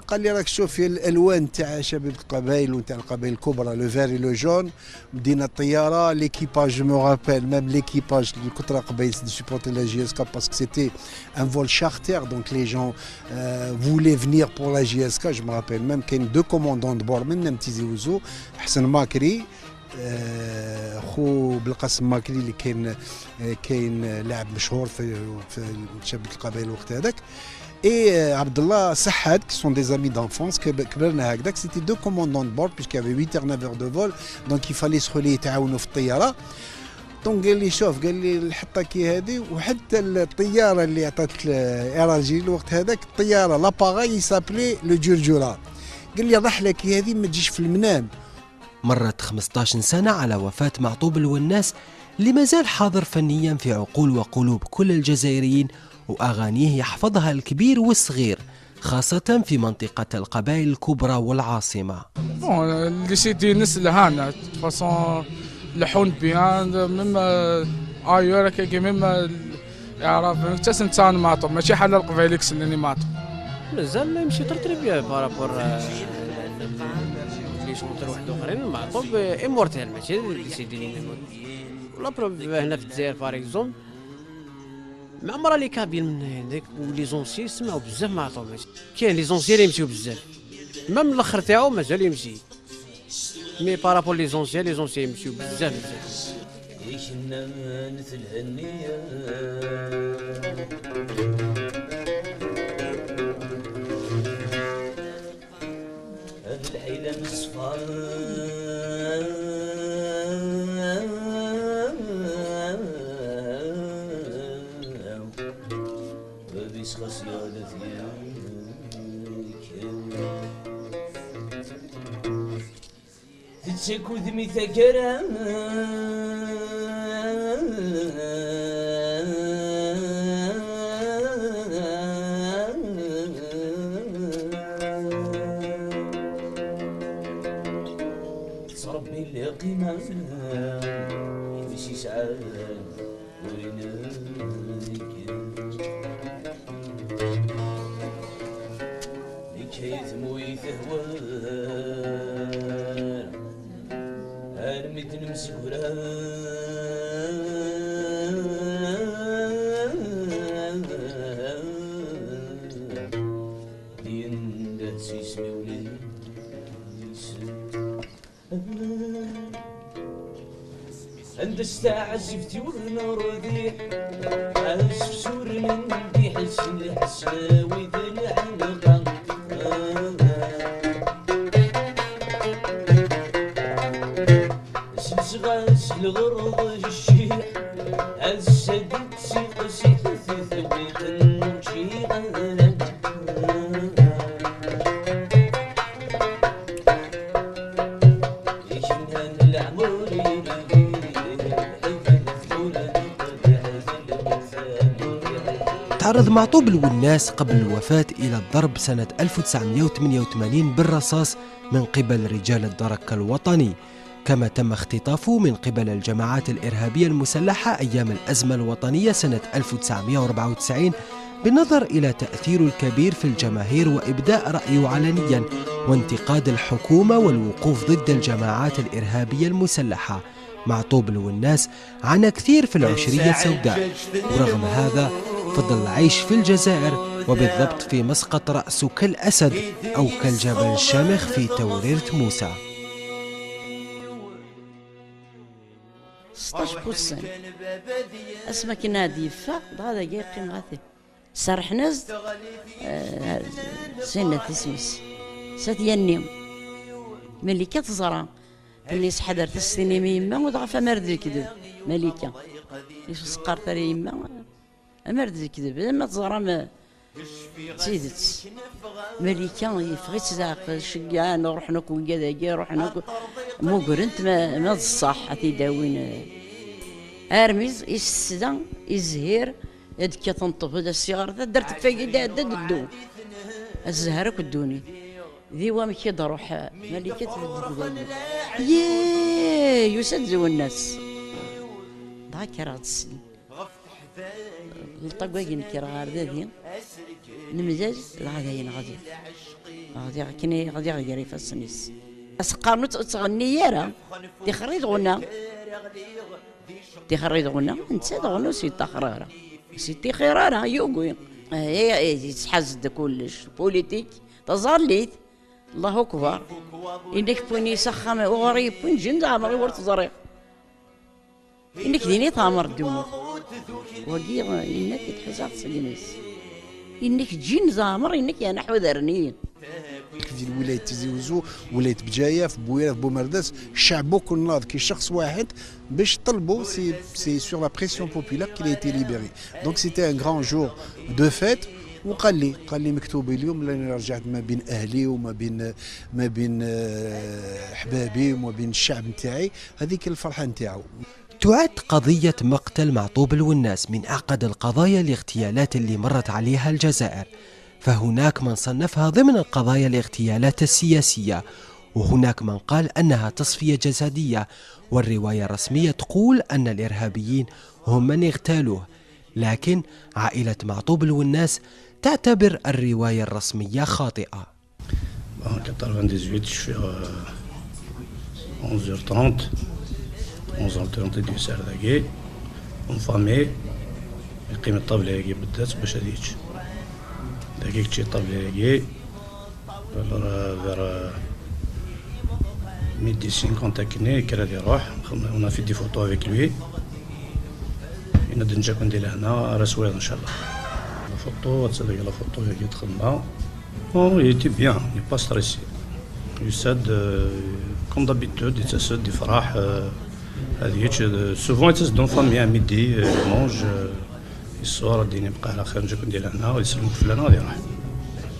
قال لي: "راك تشوف في الألوان تاع شباب القبائل وتاع القبائل الكبرى، le vert et le jaune، مدينة الطيارة، l'équipage، je me rappelle même l'équipage، اللي كنت راقب يسد supporter la J S K parce que c'était un vol charter, donc les gens, euh, voulaient venir pour la J S K. Je me rappelle même كاين deux commandants de bord من تيزي وزو، حسن ماكري، آه، خو بلقاسم ماكري اللي كاين، آه، كاين لاعب مشهور في، في شبكة القبائل الوقت هذاك. Et, euh, عبد الله سحاد, qui sont des amis d'enfance, كب-، كبرنا هكذاك. C'était deux commandants de bord, puisqu'il y avait huit heures, neuf heures de vol, donc il fallait se relayer, يتعاونوا في الطيارة. Donc قال لي: "شوف"، قال لي: "الحطة كي هذه، وحتى الطيارة اللي عطات ال-، R G الوقت هذاك، الطيارة، l'appareil، il s'appelait le Djurdjura." قال لي: "الرحلة كي هذه ما تجيش في المنام." مرت خمسطاش سنة على وفاة معطوب الوناس، اللي مازال حاضر فنيًا في عقول وقلوب كل الجزائريين، وأغانيه يحفظها الكبير والصغير، خاصة في منطقة القبائل الكبرى والعاصمة. Bon, euh, les C D نس لهانا، de toute façon، لحون bien، même, euh, ailleurs، كي même, euh, يعرف، تسن تسان ماطو، ماشي حال القبايل يكسلني ماطو. مازال يمشي très très bien par rapport, آه، les chanteurs واحد اخرين، معطوب immortel، ماشي les C D. La preuve هنا في الجزائر par exemple، مع مرة les Kabyles من هناك و les anciens يسمعوا بزاف معطوب، ماشي كاين les anciens اللي يمشيو بزاف، même الاخر تاعو مازال يمشي. Mais par rapport les anciens, les anciens يمشيو بزاف بزاف. يكنن تلهنية. هاد العيلة من صفار. بابيس خاص يغلف ياك. Tettakud mi taggara. Tettṛebbi lqima, wis yesɛan ur ineggen. Nekk ay tmuyt hwan, armi d-nemsegrar. Yendeh s isem-iw. Anda s taɛzift-iw n rrbiḥ, asefsuren n diḥ s lḥess wid lɛelqa. Selseɣ-as lɣerḍ d cciḥ, ass-agi d tiqsiḥt tewwit n učiɣ. Iknan leɛmer yeldi, ḥikan tmura. تعرض معطوب الوناس قبل الوفاة إلى الضرب سنة ألف وتسعمية وثمانية وثمانين بالرصاص من قبل رجال الدرك الوطني، كما تم اختطافه من قبل الجماعات الإرهابية المسلحة أيام الأزمة الوطنية سنة ألف وتسعمية وأربعة وتسعين، بالنظر إلى تأثيره الكبير في الجماهير وإبداء رأيه علنيا وانتقاد الحكومة والوقوف ضد الجماعات الإرهابية المسلحة. معطوب الوناس عانى كثير في العشرية السوداء، ورغم هذا فضل عايش في الجزائر، وبالضبط في مسقط رأسه كالأسد أو كالجبل الشامخ في توريرة موسى. ستاش بوسان. Asmi akken ad yeffeɣ, dɣa dagi yeqqim ɣer-i. Serrḥen-as-d, eh, sin n tismis. Sat Yanni. Malika teẓra. Tenna-yas ḥader, ad as-tinim i yemma, u dɣa ɣef amar d lekdeb. Malika. Yesseqart ara yemma, amar d lekdeb, ma teẓram, eh, d tidet. Malika yeffeɣ-itt leɛqel, ceggan, ruḥen akk wigad-agi, ruḥen akk, mmugren-t ma, ma d ṣṣeḥ, ad t-id-awin, eh. Armi s-, is tesda, izhir, ad d-kkaten ṭṭbel, ad s-iɣer taddart n Fagid iɛedda-d ddu. Ad tezher akk ddunit. Di wamek i d-ruḥ, eh, Malika tbedded dayi. Yee, yusa-d Lwennas. Dɣa kkreɣ-d syin. Lṭagagi nekker ɣer dagi, nemlal, dɣa dayen ɣdiɣ. Ɣdiɣ akken i ɣdiɣ gar ifassen-is. As-qqaren ur tt-, ur tettɣenni ara, tixer i tɣenna. Tixer i tɣenna, netta daɣen ur s-yeṭṭaxer ara. Ur s-yeṭṭixir ara, yugi. Eh, eh, yettḥaz-d kullec, politik, taẓallit, Allahu akbar. Inek wwin-iyi s axxam, uɣur yewwin ǧin d ɛemṛi ur t-ẓriɣ. Inek din i teɛmer ddunit. Wagi, inek i tḥuzaɣ seg-nes. Inek ǧin d ɛemṛ, inek yerna ḥudren-iyi. Di lwilayt Tizi Uzzu, wilayt Bǧayef, Bwiret, Bumerdas, ccɛeb akk nnaḍ ki شخص واحد باش طلبوا, c'est, c'est sur la pression populaire qu'il a été libéré. Donc c'était un grand jour de fête. وقال لي, قال لي مكتوب اليوم لاني رجعت ما بين اهلي وما بين, ما بين, آه، احبابي وما بين الشعب نتاعي. هذيك الفرحه نتاعو. تعد قضية مقتل معطوب الوناس من أعقد القضايا الاغتيالات اللي مرت عليها الجزائر، فهناك من صنفها ضمن القضايا الاغتيالات السياسية، وهناك من قال أنها تصفية جسدية، والرواية الرسمية تقول أن الإرهابيين هم من اغتالوه، لكن عائلة معطوب الوناس تعتبر الرواية الرسمية خاطئة. En quatre-vingt-dix-huit, je suis à onze heures trente, onze heures trente du soir, en famille. Yeqqim ṭṭabla-agi beddat bac ad yečč. Dagi kečči ṭṭabla-agi. Alors, euh, vers, euh, midi cinquante akken, yekker ad iruḥ. On a fait des photos avec lui. Yenna-d neǧǧa-ken di lehna, ara swiḍ, ncallah. La photo, ad tadeg la photo-agi txedmeɣ. Oh, il était bien, il n'est pas stressé. Yusa-d, euh, comme d'habitude, yettas-d, yefreḥ, euh, ad yečč, euh, souvent yettas-d en famille à midi, euh, il mange, euh, yessuɣer, ad d-yini bqa ɛla xir, neǧǧa-ken di lehna, ad yesellem fell-aneɣ, ad iruḥ.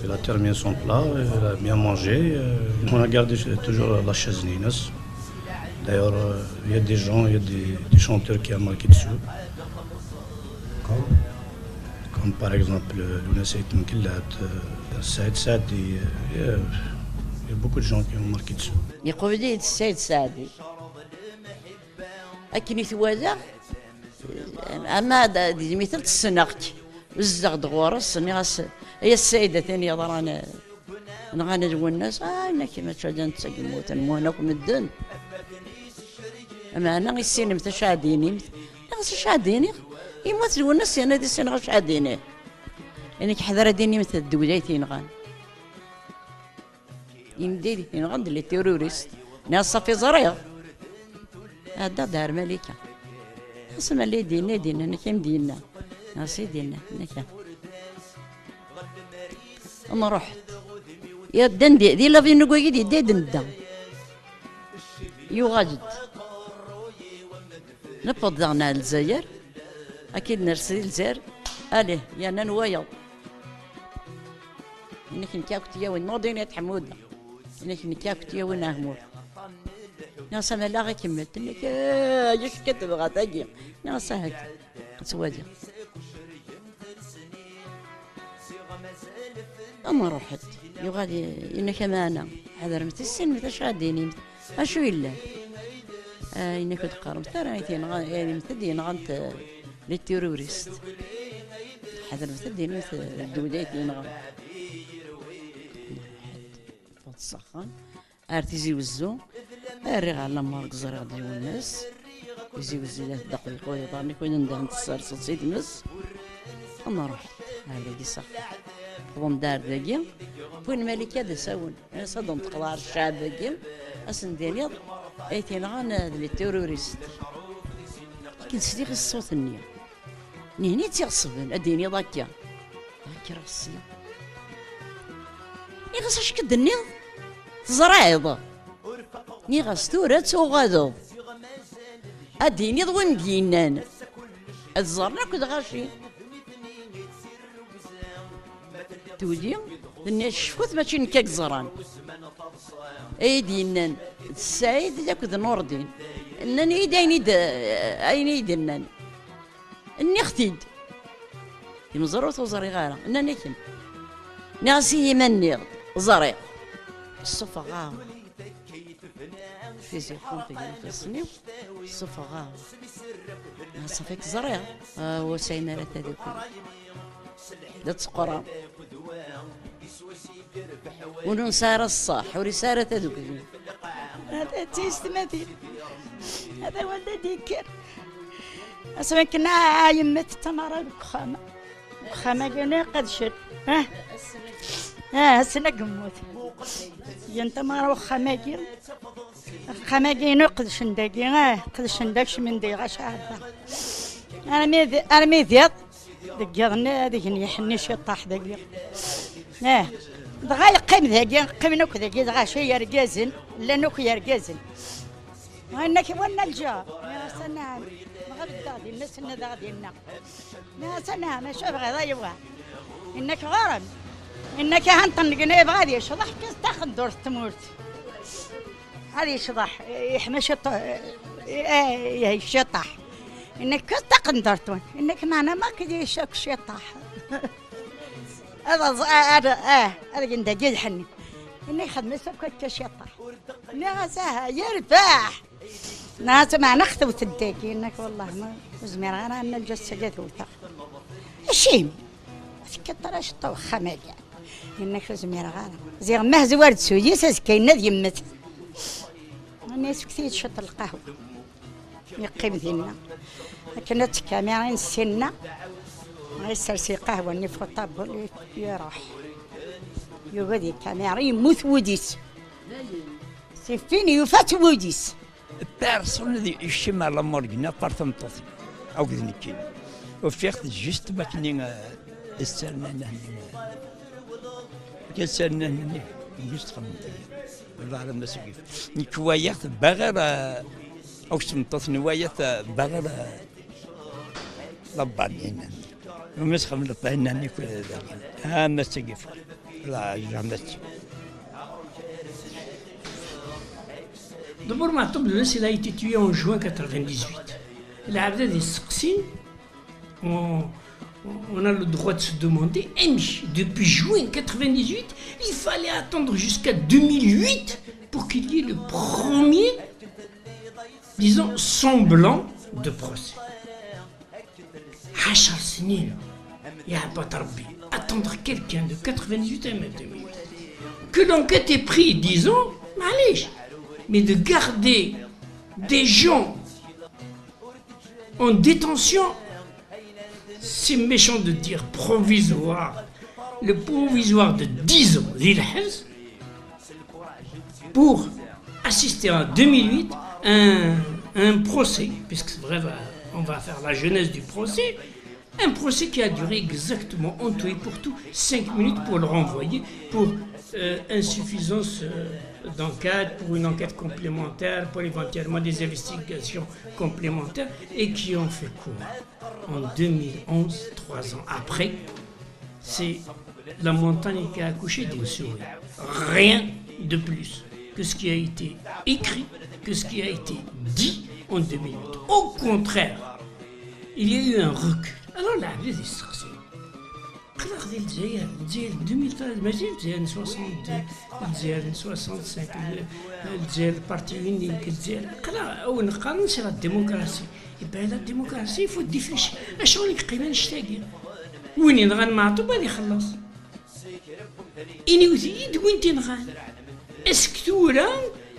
Il a terminé son plat, il a bien mangé, euh, on a gardé toujours la chaise-nni-ines. D'ailleurs, euh, il y a des gens, il y a des, des chanteurs qui ont marqué dessus. Comme, comme par exemple, euh, Luna Saïd Mkellat, euh, Saïd Saadi, euh, il y a, il y a beaucoup de gens qui ont marqué dessus. Yeqbel-iyi-d Saïd Saadi. Akken i t-walaɣ, ama d, d yimitel ssneɣ-k. Zdeɣ-d ɣur-s, nniɣ-as, ay a Saïd, a tin yeḍran, Nɣan Lwennas, ah, yenna-k mačči d netta i yemmuten, mmuten akk medden. Meɛna issinem acu ad d-tinimt? Nniɣ-as acu ad d-iniɣ? Yemmut Lwennas yerna ad issineɣ acu ad d-iniɣ. Yenna-k ḥder ad d-tinimt d ddewla i t-yenɣan. Imdi yenɣan d les terroristes. Nniɣ-as ṣafi ẓriɣ. Ɛeddaɣ-d ar Malika. Xas ma lli d-yenna, i d-yenna, nekk i m-d-yenna. Neɣ s i d-yenna, nekk. Nruḥ-d. Yeddan di, di l'avion n wagi d-yedda i d-nedda. Yuɣal-d. Newweḍ daɣen ar Lezzayer. Akka i d-ners di Lezzayer. Allez, yerna n wayeḍ. Inek nekk akk t-yawin, Mordini Tḥemmuda. Inek nekk akk t-yawin Ahmur. Nniɣ-as amalaɣ ikemmel. Tenna-k, "Ah, acu akka tebɣa tagi?" Nniɣ-as, "Aha-k, ad twaliḍ." Ama ruḥet. Yuɣal i-, yenna-k amaɛna. Ḥadremt, tissinemt acu ad d-tinimt. Acu yellan? Ah, yenna-k ur d-qqaremt ara, ay tinɣa-, ay d-yenɣant, eh, les terroristes. Ḥadremt ad d-tinimt, eh, ddewla ay t-yenɣan. Teffeɣ s axxam. Ar Tizi Wezzu, rriɣ ɣer la morgue, ẓriɣ-d yiwen-nnes. Tizi Wezzu, la tdaqqiq ur iḍarren-ik win anda n tesserseḍ si tmes. Ad nruḥ ar dagi s axxam. Wwḍen-d ar dagi, wwin Malika d asawen. As ad d-neṭqeḍ ɣer ccɛab-agi, ad sen-d-tiniḍ ay t-yenɣan d les terroristes. Akken sliɣ i ṣṣut-nni. Nihni tt-iɣeṣben, ad d-tiniḍ akka. Kkreɣ sya. Nniɣ-as acu k-d-nniḍ? Teẓriḍ? Nniɣ-as tura ad tuɣaleḍ. Ad d-tiniḍ win d-yennan. Ad ẓren akk lɣaci. Tuli, tenna-yas cfut mačči nekk i yeẓran. Ay d-yennan d Saɛid akked Nurdin. Nnan-iyi-d ayen i d-, ayen i d-nnan. Nniɣ-t-id. Timeẓri ur tuẓriɣ ara. Nnan-ak-n. Nniɣ-as ihi ma nniɣ-d, ẓriɣ. Ssufɣeɣ-awen. Fizikum teg ifassen-iw. Ssufɣeɣ-awen. Nniɣ-as afak ẓriɣ. Ah, ur sɛin ara tadukli. D tseqqra. Ur nesɛi ara ṣṣeḥ, ur yesɛi ara tadukli. Hada d tiyessetmatin. Hada wanda d-yekker. Asmi akken a yemmet tamara deg uxxam. Deg uxxam-agi-nni qedcen. Ah. Ah, ass-n ad yemmut. Gan tamara uxxam-agi. Axxam-agi-inu qedcen dagi, ah, qedcen d akecmen di ɣaca ɛadda. Armi d, armi d iḍ, deg yiḍ-nni ad gen yiḥenni ciṭṭaḥ dagi. Ah, dɣa yeqqim dagi, qqimen akk dagi, dɣa ca yergazen, llan akk yergazen. Inna-k wanna lǧar? Nniɣ-as anɛam, dɣa beddeɣ dinna, s-nna dɣa dinna. Nniɣ-as anɛam, acu bɣiḍ a yiwa? Inna-k ɣur-m. Inna-k ahan ṭenngen, yebɣa ad yecḍeḥ, kkes taqendurt tmurt. Ad yecḍeḥ, yeḥma ciṭ-, eh, eh, ciṭṭaḥ. Inna-k kkes taqendurt-nwen. Inna-k meɛna ma k-, d-yecak ciṭṭaḥ. Ad aẓ-, a-, ad, ah, ad gen dagi lḥenni. Inna-k xedmet akk akka ciṭṭaḥ. Nniɣ-as aha, yerbeḥ. Nniɣ-as meɛna xtewt-d dagi. Inna-k wallah ma ur zmireɣ ara ad nalǧa s-, ad tewteɣ. Acimi? Tekkiḍ ara ciṭṭa uxxam-agi. Inna-k ur zmireɣ ara. Ziɣ ma hezwar-d s uyis, azekka yenna ad yemmet. Nniɣ-as fket-iyi-d ciṭ n lqahwa. Yeqqim dinna. Akken ad tekkamira n sinna, yessers lqahwa-nni f uṭabul, iruḥ. Yugi ad yekkamira, yemmut wudi-s. C'est fini, yufa-t wudi-s. Personne ad yekcem ar la morgue-nni, à part tameṭṭut-nni. Akked nekkini. Ufiɣ-t juste makken, eh, ssarnen-nni, eh, akken ssarnen-nni, juste xedmen-t. Wallah alamma seg yif. Nekk wayeɣ-t, baɣir, eh, akked tmeṭṭut-nni wayeɣ-t, eh, baɣir, eh, la banine. Umi sxedmen la banine-nni kul dagi. Ah, ma seg yif. La, jamais. D'abord, Maɛṭub Lewnis, il a été tué en juin quatre-vingt-dix-huit. Lɛebd ad yesteqsi, on, on a le droit de se demander, amek, depuis juin quatre-vingt-dix-huit, il fallait attendre jusqu'à deux mille huit pour qu'il y ait le premier, disons, semblant de procès. عشر سنين يا عباد ربي. Attendre quelqu'un de quatre-vingt-dix-huit à deux mille huit. Que l'enquête est prise, disons, معليش. Mais de garder des gens en détention, c'est méchant de dire provisoire. Le provisoire de dix ans, di lḥebs, pour assister en deux mille huit à un, un procès, puisque c'est vrai, on va faire la genèse du procès, un procès qui a duré exactement en tout et pour tout cinq minutes pour le renvoyer pour, euh, insuffisance, euh, d'enquête, pour une enquête complémentaire, pour éventuellement des investigations complémentaires, et qui ont fait quoi ? En deux mille onze, trois ans après, c'est la montagne qui a accouché d'une souris. Rien de plus que ce qui a été écrit, que ce qui a été dit en deux mille huit. Au contraire, il y a eu un recul. Alors, la vie est sorcière. Aql-aɣ di Lezzayer, Lezzayer deux mille treize, mačči Lezzayer n soixante-deux, Lezzayer n soixante-cinq, Lezzayer parti unique, Lezzayer, aql-aɣ, awen qqaren c'est la démocratie. Et bien la démocratie, il faut défricher. Acuɣer i yeqqim annect-agi? Win yenɣan Meɛṭub ad ixelleṣ. Iniwet-iyi-d win t-inɣan. Est-ce que tura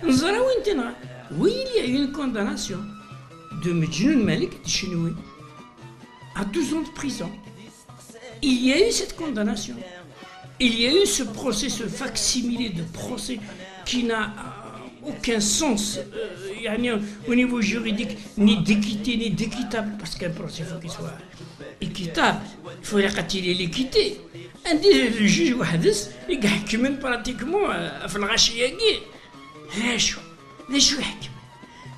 neẓra win t-inɣan? Oui, il y a eu une condamnation de Mejnoun Malik de Chenoué à douze ans de prison. Il y a eu cette condamnation. Il y a eu ce procès, ce facsimilé de procès qui n'a euh, aucun sens euh, يعني, au niveau juridique, ni d'équité, ni d'équitable, parce qu'un procès, il faut qu'il soit équitable. Il faut يقتل l'équité. عندي le juge وحدس يحكمن pratiquement euh, في الغاشية كي. علاش؟ علاش يحكم؟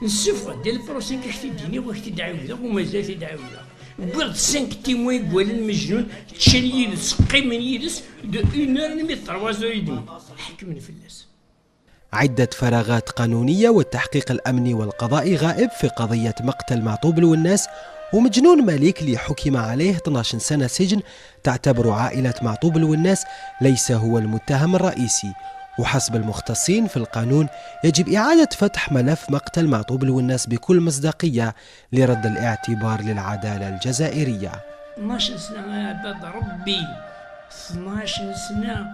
Nessufeɣ-d le procès, ad k-t-id-iniɣ, ad k-t-id-ɛiwdeɣ, u mazal ad t-id-ɛiwdeɣ. Wwiɣ-d cinq témoins i iwalin Mejnun, ččan yid-s, qqimen yid-s, de une heure et demie, trois heures et demie. Ḥekmen fell-as. عدة فراغات قانونية والتحقيق الأمني والقضائي غائب في قضية مقتل معطوب الوناس ومجنون مالك اللي حكم عليه اثناش سنة سجن تعتبر عائلة معطوب الوناس ليس هو المتهم الرئيسي. وحسب المختصين في القانون يجب إعادة فتح ملف مقتل معطوب الوناس بكل مصداقية لرد الاعتبار للعدالة الجزائرية. اثناش سنة يا عباد ربي، اثناش سنة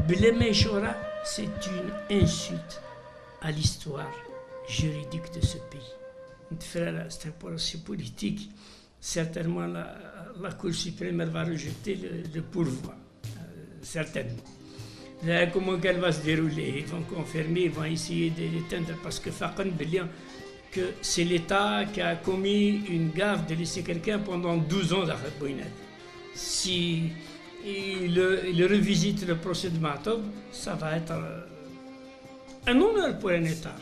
بلا ما يشورع، c'est une insulte à l'histoire juridique de ce pays. Certainement, la, la Cour suprême, elle va rejeter le, le pourvoi. Euh, certainement. Là, comment qu'elle va se dérouler? Ils vont confirmer, ils vont essayer de l'éteindre parce que faqen bien que c'est l'État qui a commis une gaffe de laisser quelqu'un pendant douze ans dans le Boinat. Si il, il revisite le procès de Martov, ça va être euh, un honneur pour un État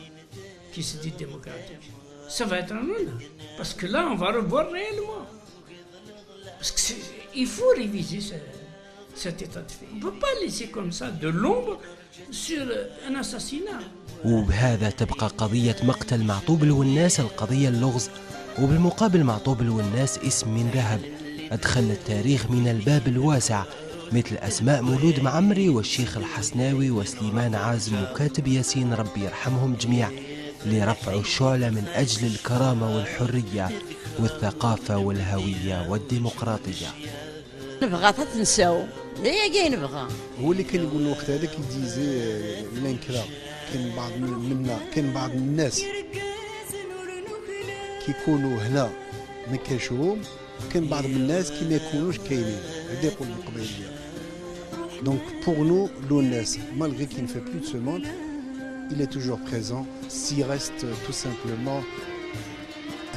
qui se dit démocratique. Ça va être un honneur. Parce que là, on va revoir réellement. Parce que c'est- il faut réviser ce- cet état de fait. On ne peut pas laisser comme ça de l'ombre sur euh, un assassinat. وبهذا تبقى قضية مقتل معطوب الوناس القضية اللغز، وبالمقابل معطوب الوناس اسم من ذهب أدخل التاريخ من الباب الواسع، مثل أسماء مولود معمري والشيخ الحسناوي وسليمان عازم وكاتب ياسين، ربي يرحمهم جميع، اللي رفعوا الشعلة من أجل الكرامة والحرية والثقافة والهوية والديمقراطية. نبغى تتنساو، هي كاين نبغى. هو اللي كان يقول الوقت هذاك يديزي لانكرا. كاين بعض من- منا، كاين بعض الناس كيكونوا هنا ما كاينش هوم، كاين بعض من الناس كي ما يكونوش كاينين. هذا يقول القبايلية. Donc pour nous, l'O N S, malgré qu'il ne fait plus de ce monde, il est toujours présent, s'il reste tout simplement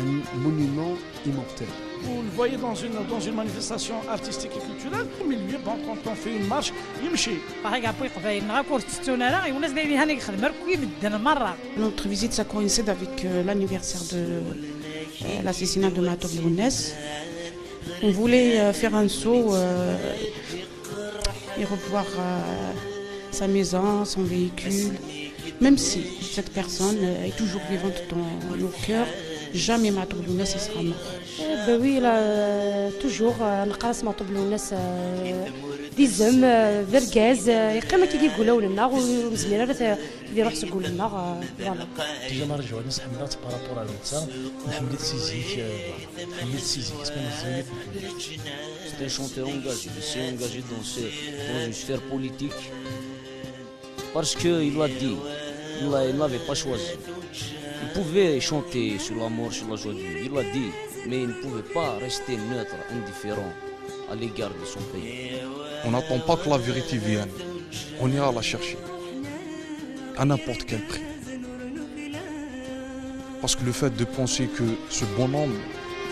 un monument immortel. Vous le voyez dans une, dans une manifestation artistique et culturelle, au milieu, bon, quand on fait une marche, يمشي. باغي كاع بوي قبايل نغا كور تستون راه يونس بيبي هاني يخدم راه كوي مدن مره. Notre visite, ça coïncide avec euh, l'anniversaire de euh, l'assassinat de Matoub Lounès. On voulait euh, faire un saut euh, et revoir euh, sa maison, son véhicule. Même si cette personne euh, est toujours vivante dans nos cœurs, jamais Matoub Lounès sera mort. Ben oui, là, euh, toujours, euh, نقراص معطوب لوناس ديزم ذرقاز يقيم كي يقول لنا ونزمير هذا يروح سقول لنا. Voilà. Déjà, ما رجعونيش حملات بارابور على النساء، نحملت سي زيك، نحملت سي زيك، اسمه مزيك، نحملت. C'est un chanteur engagé, il s'est engagé dans, ce, dans une sphère politique. Parce qu'il l'a dit, il l'a- il n'avait pas choisi. Il pouvait chanter sur la mort, sur la joie du vivre, il l'a dit, mais il ne pouvait pas rester neutre, indifférent à l'égard de son pays. On n'attend pas que la vérité vienne, on ira la chercher à n'importe quel prix. Parce que le fait de penser que ce bonhomme,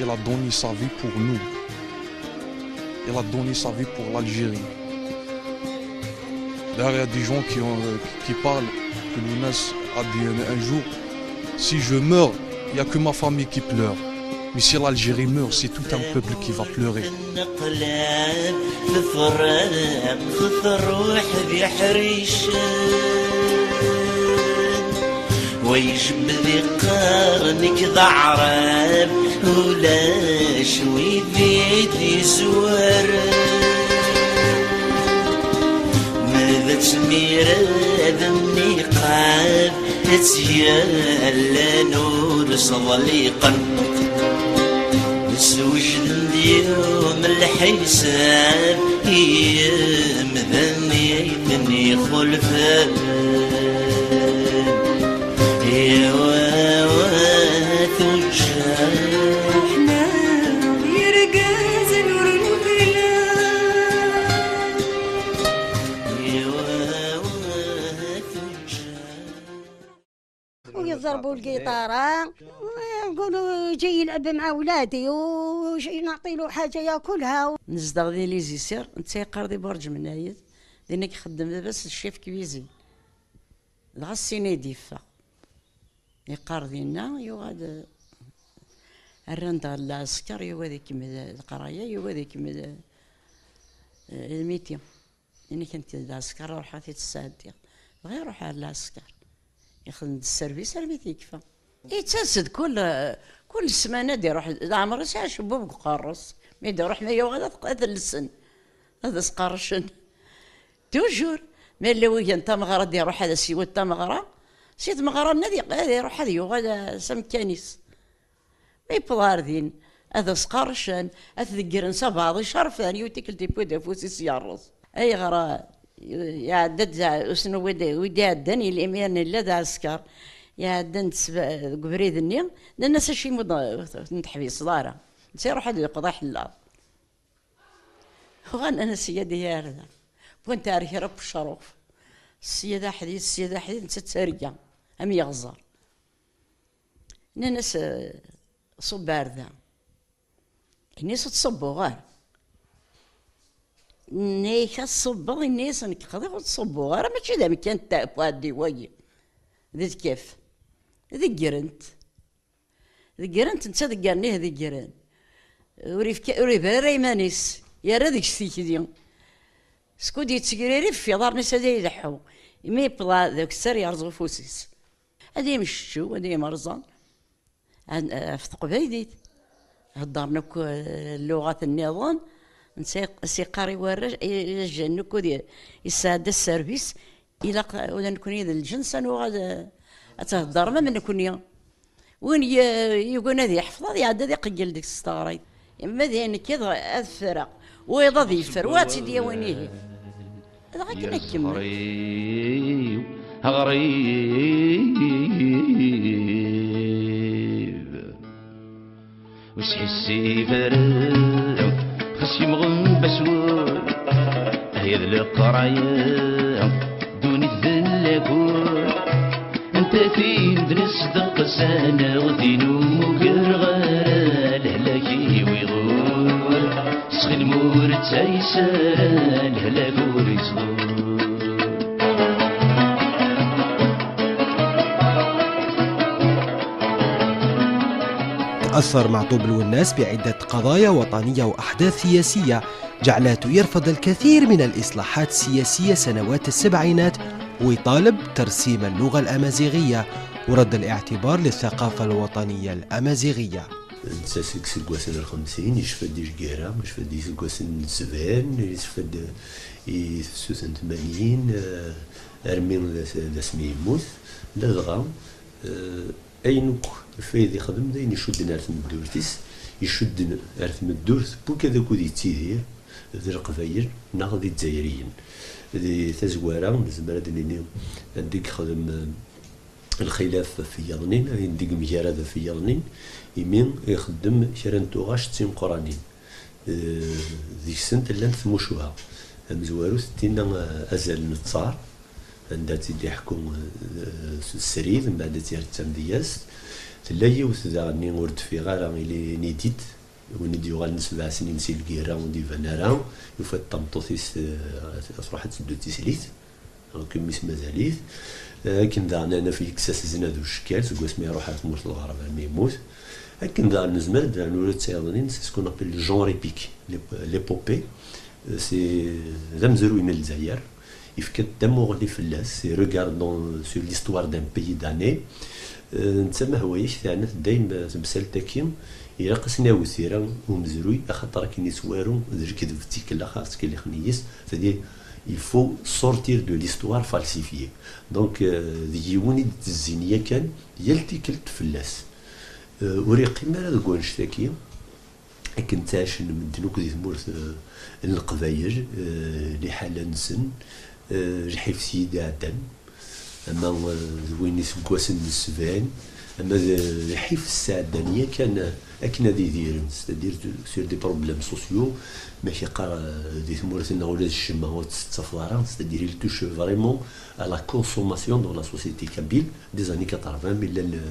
il a donné sa vie pour nous, il a donné sa vie pour l'Algérie. D'ailleurs, il y a des gens qui, ont, euh, qui parlent que Lounès a dit un, un jour, si je meurs, il n'y a que ma famille qui pleure. Mais si l'Algérie meurt, c'est tout un peuple qui va pleurer. ويجبد يقار نك ضعرب ولاش ويدي تزور. Irad nniqab ttgallan ur sḍliqen, swejden-d yum lḥisab i yemdanen ay ten-ixulfen. Iwawa tujjar. Ḥna irgazen ur nuklal. Iwawa tujjar. ويضربوا القيطارة، نقولوا جاي يلعب مع ولادي ونعطي له حاجة ياكلها. نزدغ دي ليزيسير، نتا يقار دي برج منايد، دينا يخدم لاباس الشيف كويزين. دغا السيني يديفا. يقار دينا، يوغاد، الرند على العسكر، يوغاد يكمل القراية، يوغاد يكمل، آه، الميتي. إني كنت العسكر، روح هاتي تساعدي. بغا يروح على العسكر. يخدم السيرفيس، رمي تيكفى. يتسد كل، كل سمانة دي يروح، العمر يسعى شبوب قرص. مي دي يروح ما يوغاد هذا اللسن. هذا سقرشن. توجور. ما اللي ويجن تمغرة دي يروح هذا سيوة تمغرة. سيد مغرة النادي يروح هذا يوغاد سمكانيس. ما يبضار دين. هذا سقرشن. أتذكرن سبعة عشر فان يوتيكل دي بود أفوسي سيارس. أي غرا. يعدد زع-، وسنو ودي، ودي عدن الإمير نلا ذا عسكر. يعدن تسب-، قبريد النيم. لأن سشي مض-، نتحبي صدارة. سيروح هذا يقضي حلال. وغان أنا سيادي يا هذا. وانت عارف رب الشروف. السيادة حديث، السيادة حديث، نتا تسرقة. أم يغزر. ننس، آه، صب عرضة. إنيس تصبو غار. نيك تصبو، إنيس نك قضي تصبو غار. ماشي ذا مكان تاع بوادي وي. ذي كيف. ذي قرنت. Deggren-t, netta deggren-ih deggren. Ur ifka, ur ibri ara iman-is, yerra deg-s tikli. Skud yettegriri ɣef yiḍarren-is ad ileḥḥu, imi yewweḍ deg sser yerẓ ufus-is. Ad yemceččew, ad yemerẓen. Ad, ɣef teqbaylit. Heddren akk, eh, lluɣat nniḍen. Netta as-yeqqar i warrac, i, i jjan akk ad yesɛedda sserbis. Ilaq ula nekni d lǧens ad nuɣal, eh, ad theddrem am nekni. Win y-, yugan ad yeḥfeḍ, ad iɛeddi ad iqeggel deg-s s teɣrit. Ma d ayen nekki ad, ad ffreɣ. Wayeḍ ad yeffer, wa ad tt-id-yawin ihi. Dɣa akken ad kemmel. Aɣrib, aɣrib. Ur sḥissif ara, xas yemɣen baswur, ay d leqraya, ddunit d llagur. Anta tin d-nesdeq sanaɣ tin ur muggreɣ ara, lehlak-iw iɣur. Sxilm ur ttayes ara, lehlak ur iẓur. تأثر معطوب الوناس بعدة قضايا وطنية وأحداث سياسية جعلته يرفض الكثير من الإصلاحات السياسية سنوات السبعينات، ويطالب ترسيم اللغة الأمازيغية ورد الاعتبار للثقافة الوطنية الأمازيغية. Netta seg iseggasen n lxemsin, yecfa-d i lgirra, yecfa-d i iseggasen n sebɛin, yecfa-d i tefsut n tmanyin, eh, armi d as-, d asmi yemmut. Ladɣa, eh, ayen akk ifayed ixdem d ayen icudden ar tmeddurt-is, icudden ar tmeddurt n wakk ad akud yettidir d Leqbayel neɣ d Izzayriyen. Di tazwara, nezmer ad d-nini anda i yexdem, eh, lxilaf ɣef yiḍnin, ayen deg mgarad ɣef yiḍnin, imi ixeddem kra n tuɣac d timeqqranin. Eh, deg-sent llant tmucuha. Tamezwarut, tinna, eh, azal n ttar, anda tt-id-iḥekku, eh, s-, srid, mbeɛd ad tt-yerr d tamedyazt. Tella yiwet daɣen ur d-teffiɣ ara, il est inédit, win i d-yuɣalen sebɛa snin si lgirra ur d-iban ara, yufa-d tameṭṭut-is, eh, truḥ ad teddu d tislit. Donc, mmi-s mazal-it. Akken daɣen ad naf yekkes-as zzna d ucekkel, seg wasmi iruḥ ar tmurt n lɣerb armi yemmut. Akken daɣen nezmer ad nernu ula d tiɣeḍnin, c'est ce qu'on appelle le genre épique, l'ép-, l'épopée. C'est, d amezruy n Lezzayer. Yefka-d tamuɣli fell-as, c'est regardant sur l'histoire d'un pays donné. Euh, netta ma hwa-yak teɛna-t dayem temsalt-agi, ilaq ad s-nawi tira umezruy, axaṭer akken yettwaru d lekdeb d tikkelt, axaṭer ttkellixen yis, c'est-à-dire, Il faut sortir de l'histoire falsifiée. Donc, euh, d yiwen i d-tezzin yakan yal tikkelt fell-as. Euh, ur iqqim ara deg wannect-agi, akken ttɛicen medden akk di tmurt, euh, n Leqbayel, euh, liḥala-nsen, euh, lḥif s yid iɛeddan, ama, euh, d win iseggasen n sebɛin, ama d lḥif sɛeddan yakan, euh, akken ad idiren, c'est-à-dire sur des problèmes sociaux, ma k-iqqar, euh, di tmurt-nneɣ ula d ccemma ur tt-tettafeḍ ara, c'est-à-dire il touche vraiment à la consommation dans la société kabyle des années quatre-vingts, mi llan le,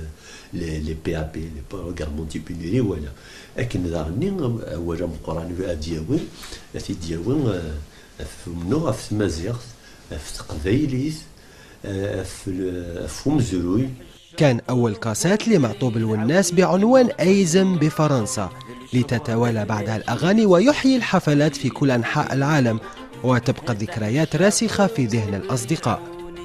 les, les P A P, les programmes anti-pénurie, voilà. Akken daɣen-nni, awal ameqqran ad yawi, ad t-id-yawi, euh, ɣef umennuɣ, ɣef tmaziɣt, ɣef teqbaylit, euh, ɣef le-, ɣef umezruy. كان أول كاسات لمعطوب الوناس بعنوان أيزم بفرنسا، لتتوالى بعدها الأغاني ويحيي الحفلات في كل أنحاء العالم، وتبقى الذكريات راسخة في ذهن الأصدقاء.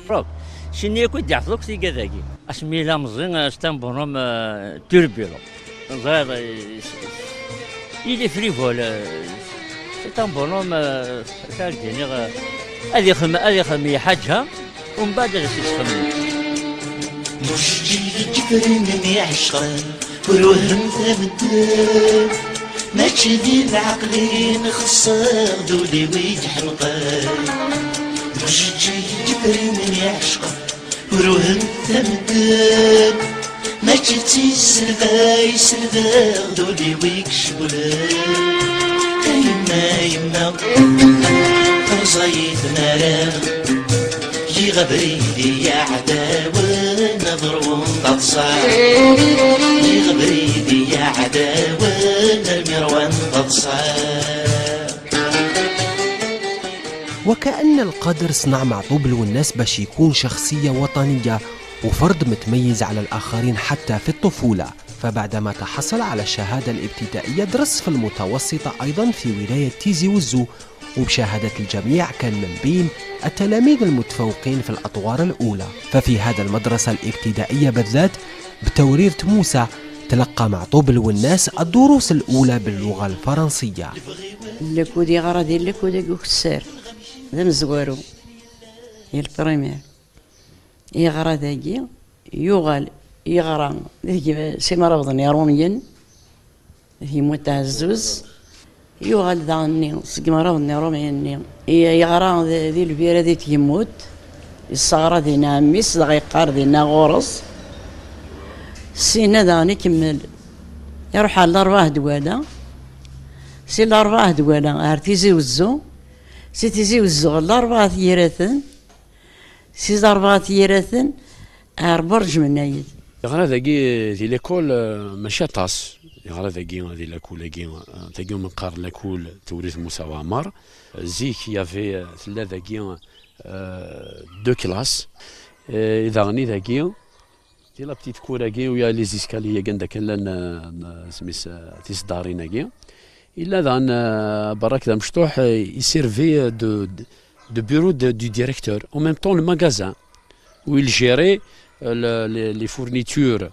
Rock. Cini akk i d-iɛteḍ akk tigad-agi. Asmi yella meẓẓi, euh, c'est un bonhomme, euh, turbulent. Ẓriɣ, euh, il est frivole, euh, c'est un bonhomme, euh, acu ara k-d-iniɣ, euh, ad ixdem, ad ixdem lḥaǧa, umbeɛd ad as-ittxemmim. Mujǧi deg iferren n iɛecqen, ur wehhem tameddit. Mačči di leɛqel i nxeṣṣer, d ul-iw i iḥelqen. Mujǧi deg iferren n iɛecqen, ur wehhem tameddit. Mačči d tiselba i selbeɣ, d ul-iw i icewwlen. A yemma, a yemma, terẓa-yi tmara. Giɣ abrid i yiɛdawen ad ṛwun taḍsa. Giɣ abrid i yiɛdawen armi ṛwan taḍsa. وكأن القادر صنع معطوب الوناس باش يكون شخصية وطنية وفرد متميز على الآخرين حتى في الطفولة، فبعدما تحصل على الشهادة الابتدائية درس في المتوسطة أيضا في ولاية تيزي وزو، وبشهادة الجميع كان من بين التلاميذ المتفوقين في الأطوار الأولى. ففي هذا المدرسة الابتدائية بالذات بتوريرة موسى تلقى معطوب الوناس الدروس الأولى باللغة الفرنسية. Lakud yeɣra di lakud deg ukessar, d amezwaru, di lprimir. Yeɣra dagi, yuɣal yeɣra deg s imrabeḍ n Iṛumyen, Tgemmunt Ɛezzuz. Yuɣal daɣen-nni seg imrabeḍ n Iṛumyen-nni, i-, yeɣra di, di lbira di Tgemmunt, yesseɣra dinna ɛemmi-s, dɣa yeqqar dinna ɣur-s. Sina daɣen ikemmel, iṛuḥ ɣer Laṛebɛa Dwala, si Laṛebɛa Dwala ɣer Tizi Wezzu, si Tizi Wezzu ɣer Laṛebɛa Yiraten, si Laṛebɛa Yiraten ɣer Burǧ Mennayed. Yeɣra dagi di l'école, euh, mačči aṭas. Yeɣra dagi di lakul-agi, euh, tagi umi neqqar lakul Tewrirt Musa Waɛmer. Zik, il y avait, euh, tella dagi, euh, deux classes. Euh, daɣen i dagi, di la petite cour-agi, u ya les escaliers-agi anda kan llan, euh, euh, isem-is, euh, tiseddarin-agi. Yella daɣen, euh, berrak d amecṭuḥ, euh, il servait, euh, de, de, de bureau de, du directeur. En même temps, le magasin où il gérait, euh, le, les, les fournitures,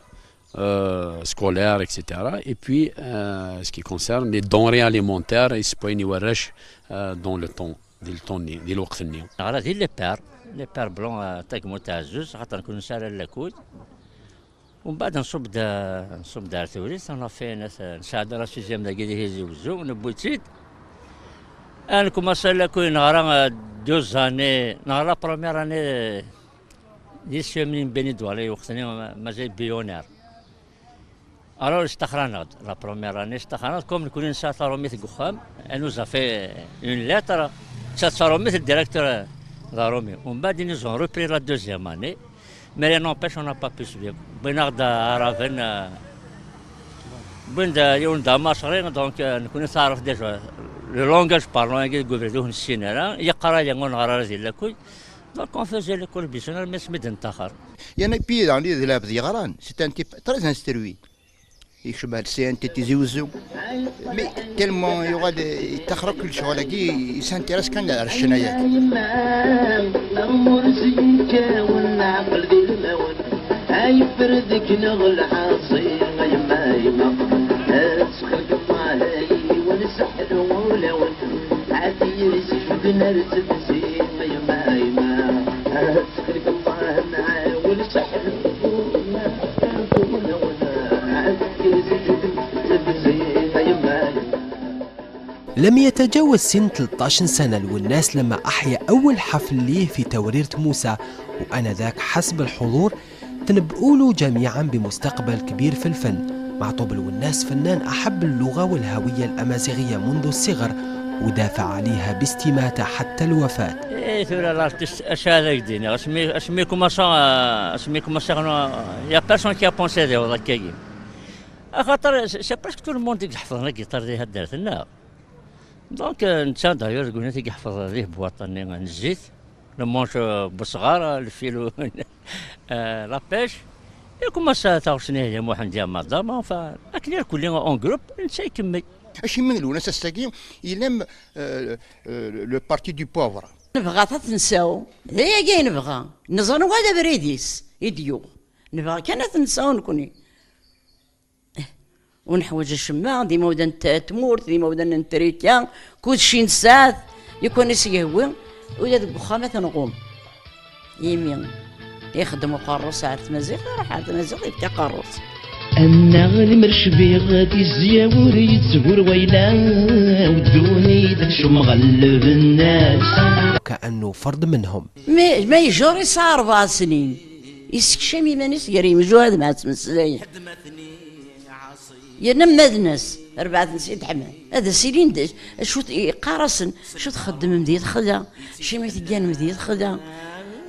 euh, scolaires, et cetera. Et puis, euh, ce qui concerne les denrées alimentaires, et c'est pas une warrach, euh, dans le temps, di le temps-nni, di lweqt-nni. Neɣra di les pères, les pères blancs, euh, Tagmurt Ɛezzuz, xaṭer nekk ur nesɛi ara lakud. Umbeɛd nṣubb-d, nṣubb-d ar Tewrirt, on a fait, nesɛedda la sixième dagi di Tizi Wezzu, newwi-tt-id. Ad nkumaṣi lakud neɣra, euh, deux années, neɣra la première année, euh, di Sciemni n Béni Douala, i lweqt-nni ma-, mazal pionnier. Alors, staxran-aɣ-d, la première année, staxran-aɣ-d, comme nekni nesɛa taṛumit deg uxxam, elle nous a fait une lettre, d ta taṛumit, le directeur d aṛumi. Umbeɛd, ils nous ont repris la deuxième année. Mais n'empêche, on n'a pas pu suivre. Wwin-aɣ-d aɛraben, euh, wwin-d, euh, yiwen d amaṣri, donc, euh, nekni taɛrabt déjà, le langage parlant, agi deg ubrid ur nessin ara, yeqqar aya ur neɣra ara di lakud. Donc on faisait l'école buissonnière, mais asmi d-nettaxer. Il y en a puis dans les élèves yeɣran, c'est un type très instruit. Yecbeḥ le C N T Tizi Wezzu. Mais tellement yuɣal yettaxer akk lecɣal-agi, il s'intéresse kan ar ccna-agi. Aɣmur s yikkawen, neɛqel d ilmawen, ayeffer deg-neɣ lḥaṣi, a yemma, a yemma, ad txelqem yiwen seḥlu ulawen, ad yiri s juden ar tebzir. لم يتجاوز سن ثلطاش سنة الوناس لما أحيا أول حفل ليه في توريرة موسى، وآنذاك حسب الحضور تنبؤوا له جميعا بمستقبل كبير في الفن. معطوب الوناس فنان أحب اللغة والهوية الأمازيغية منذ الصغر، ودافع عليها باستماتة حتى الوفاة. اي ثورة لارتيست اش هذا يديني؟ اش مي اش مي كوماسا اش مي كوماسا يا بيرسون كي ابونسي دي ولا كاين. اخاطر سي بريسك تو الموند يحفظ لا جيتار دي هاد دارت لنا. دونك، آه، نتا دايور قلنا تيقي يحفظ هذه بواطني نزيت. لو مونش، آه، بصغار، آه، الفيلو، آه، لابيش. يكون ما سا تاوسني هي محمد يا مدام، فا اكلير كلنا اون جروب، نتا يكمل. Acimi Lwennas ass-agi ilam, euh, euh, le parti du pauvre. Nebɣa ad tensew, d ayagi i nebɣa. Neẓra wa d abrid-is i d-yuɣ. Nebɣa kan ad tensew nekni. Ur neḥwaǧ acemma, d imawdan n t-, tmurt, d imawdan n trika, kullec nesɛa-t, lukan i s-yehwi, ula deg uxxam ad t-nɣum. Imi ixeddem uqerru-s ar tmaziɣt, iruḥ ar tmaziɣt, yefka aqerru-s. Annaɣ limer cbiɣ tizya ur yettbur wayla, ddunit tcum ɣelleb nnas. كأنه فرد منهم. Ma, ma yejjur yesɛa rebɛa snin, yessekcam iman-is gar yimjuhad ma ttmeslayen. Yerna mmaden-as, rbeɛten s idḥeman. Ad as-ilin d acu t-, yeqqar-asen, acu txeddmem di lexla, acimi tegganem di lexla,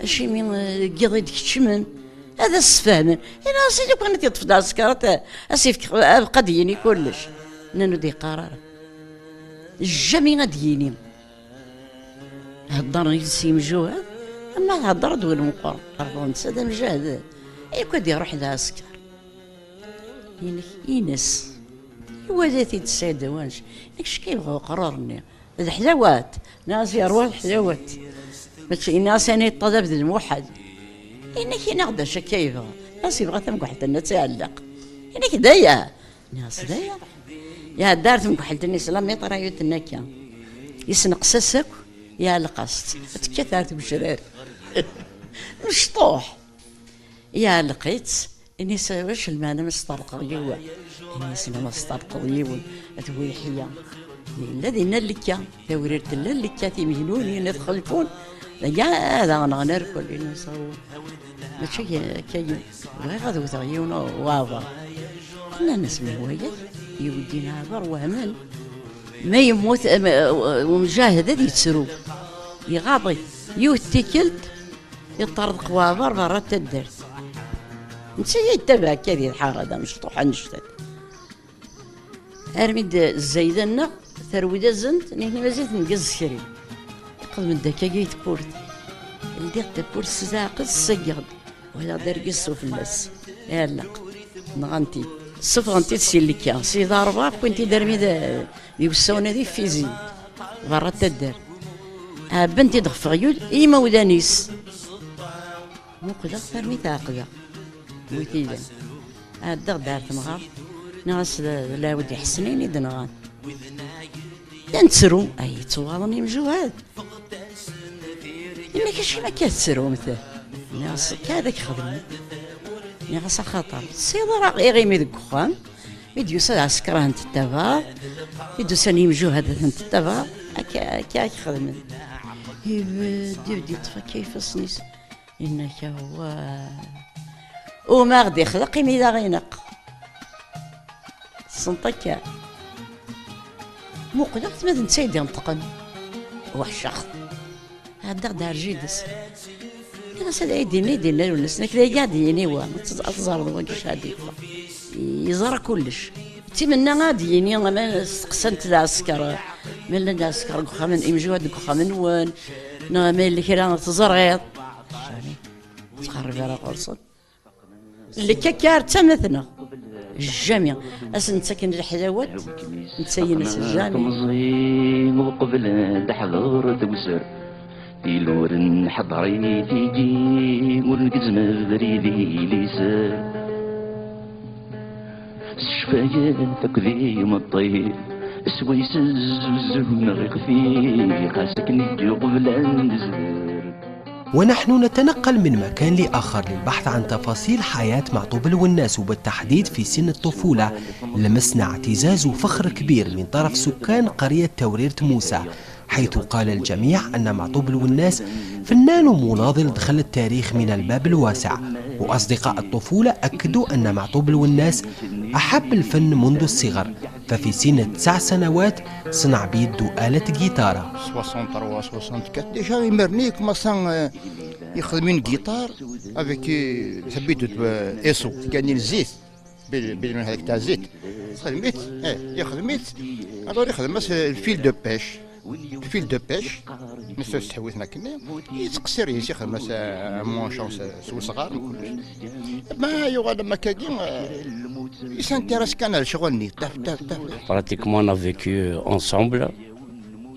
acimi, eh, deg yiḍ i d-keččmen. Ad as-sfehmen. Ini-as, i lukan i t-yeṭṭef d aɛsekṛ, ad, ad s-yefk, ad, ad d-yini kullec. Nnan ur d-yeqqar ara. Jjami ad d-yini. Heddren yid-s yimjuhad, ama thedder d win meqqren. Terḍel netta d amjahd, yakk ad iruḥ d aɛsekṛ. Inek ines. Iwala-t-id Saɛid Awanec. Inek cka yebɣa uqrur-nni. D ḥlawat. Nniɣ-as yerwa d ḥlawat. Mačči, nniɣ-as ani yeṭṭalab d lmuḥal. Inek inaɣ-d acu akka yebɣa. Nniɣ-as yebɣa tamguḥelt-nni ad tt-iɛelleq. Inek d aya. Nniɣ-as d aya. Iɛedda ar temguḥelt-nni s la miṭrayut-nni akka. Yesneqs-as akk, iɛelleq-as-tt. Ad tekkat ar tmecrar. Mecṭuḥ. Iɛelleq-itt. Ini-as, wac lmeɛna ma sṭerqeɣ yiwen? Ini-as, ma sṭerqeḍ yiwen, ad wi ḥya. Yella dinna llikka, tawrirt tella llikka, timegnunin ad xelfun. Dagi ad aɣ-nɣen irkel. Ini-as, aw, mačči akka, bɣiɣ ad wteɣ yiwen waɛbar. Nnan-as, ma waya, iweddin aɛbar wehmen. Ma yemmut, em, umjahed ad yettru. Iɣaḍ-it. Yiwet tikkelt, yeṭṭerḍeq waɛbar berra n taddart. Netta yettabaɛ akka di lḥara d amecṭuḥ annect-a. Armi d zzayda-nneɣ terwi-d azent, nitni mazal tengez zkri. Qedmen-d akkagi i tewwurt. Ldiɣ-d tawwurt s leɛqel, ssaggeɣ-d. Walaɣ-d argaz s ufella-s. Iɛelleq. Nɣan-t-id. Ssufɣen-t-id si llikka. Si d arba, wwin-t-id armi d, d iwessawen ad iffizi. Berra n taddart. Ɛebban-t-id ɣef uɣyul i yimawlan-is. Muqleɣ-t armi t-ɛeqleɣ. Wi t-ilan. Ɛeddaɣ-d ar temɣart. Nniɣ-as d, d lɛawed iḥesnin i d-nɣan. La nettru, ay yettwaḍen imjuhad. Yenna-k acimi akka tettrumt? Nniɣ-as akka ad ak-xedmen. Nniɣ-as axaṭer ssiḍraɣ iɣimi deg uxxam, mi d-yusa d ɛsekṛa ad ten-tettabaɛeḍ, mi d-usan yimjuhad ad ten-tettabaɛeḍ, akka, akka ad ak-xedmen. Ibedd, ibedd yeṭṭef akka ifassen-is. Yenna-k awah. Uma ɣ-d-ixleq imi d aɣ-ineq. Tessneḍ akka. Muqleɣ-t ma d netta i d-ineṭqen. Weḥceɣ-t. Ɛeddaɣ-d ar jid-s. Nniɣ-as ad ay-d-ini, d-inna Lwennas, nekk d ay-d-yini wa, ad tẓ-, ad tẓerreḍ wagi cad yeffeɣ. Yeẓra kullec. Timenna ad d-yini, ama steqsant d aɛsekṛ, ma llan d aɛsekṛ deg uxxam n, imjuhad deg uxxam-nwen, neɣ ma yella kra teẓriḍ. Ttxerrib ara ɣur-sen. Lkakar d tamat-nneɣ. Jami. Ad sen-ttaken leḥlawat, netta-ines jami. Temẓi uqbel ad d-ḥḍer tewser. Iluren ḥeḍren i tigi, ur ngezzem abrid i liser. S ccfayat akked imeṭṭi, swayes zzuzzun ɣer ixef-i, xas akken i d-yuqbel ad nezder. ونحن نتنقل من مكان لآخر للبحث عن تفاصيل حياة معطوب الوناس، وبالتحديد في سن الطفولة. لمسنا اعتزاز وفخر كبير من طرف سكان قرية توريرة موسى، حيث قال الجميع أن معطوب الوناس فنان مناضل دخل التاريخ من الباب الواسع. وأصدقاء الطفولة أكدوا أن معطوب الوناس أحب الفن منذ الصغر، ففي سن تسع سنوات صنع بيده آلة جيتارة. soixante-trois, soixante-quatre, déjà, il m'a commencé يخدم une guitare avec, euh, ثبيته, euh, ايسو كان الزيت. بال بال هذاك تاع الزيت. خدمت، ايه يخدمت. الوغ يخدم الفيل دو بيش. الفيل دو بيش. مثل تحويثنا كنا يتقصر يسي خدمة مون شونس سو صغار. ما يغال ما كاكي يسانتيرس كان الشغل ني تاف تاف تاف. Pratiquement, on a vécu ensemble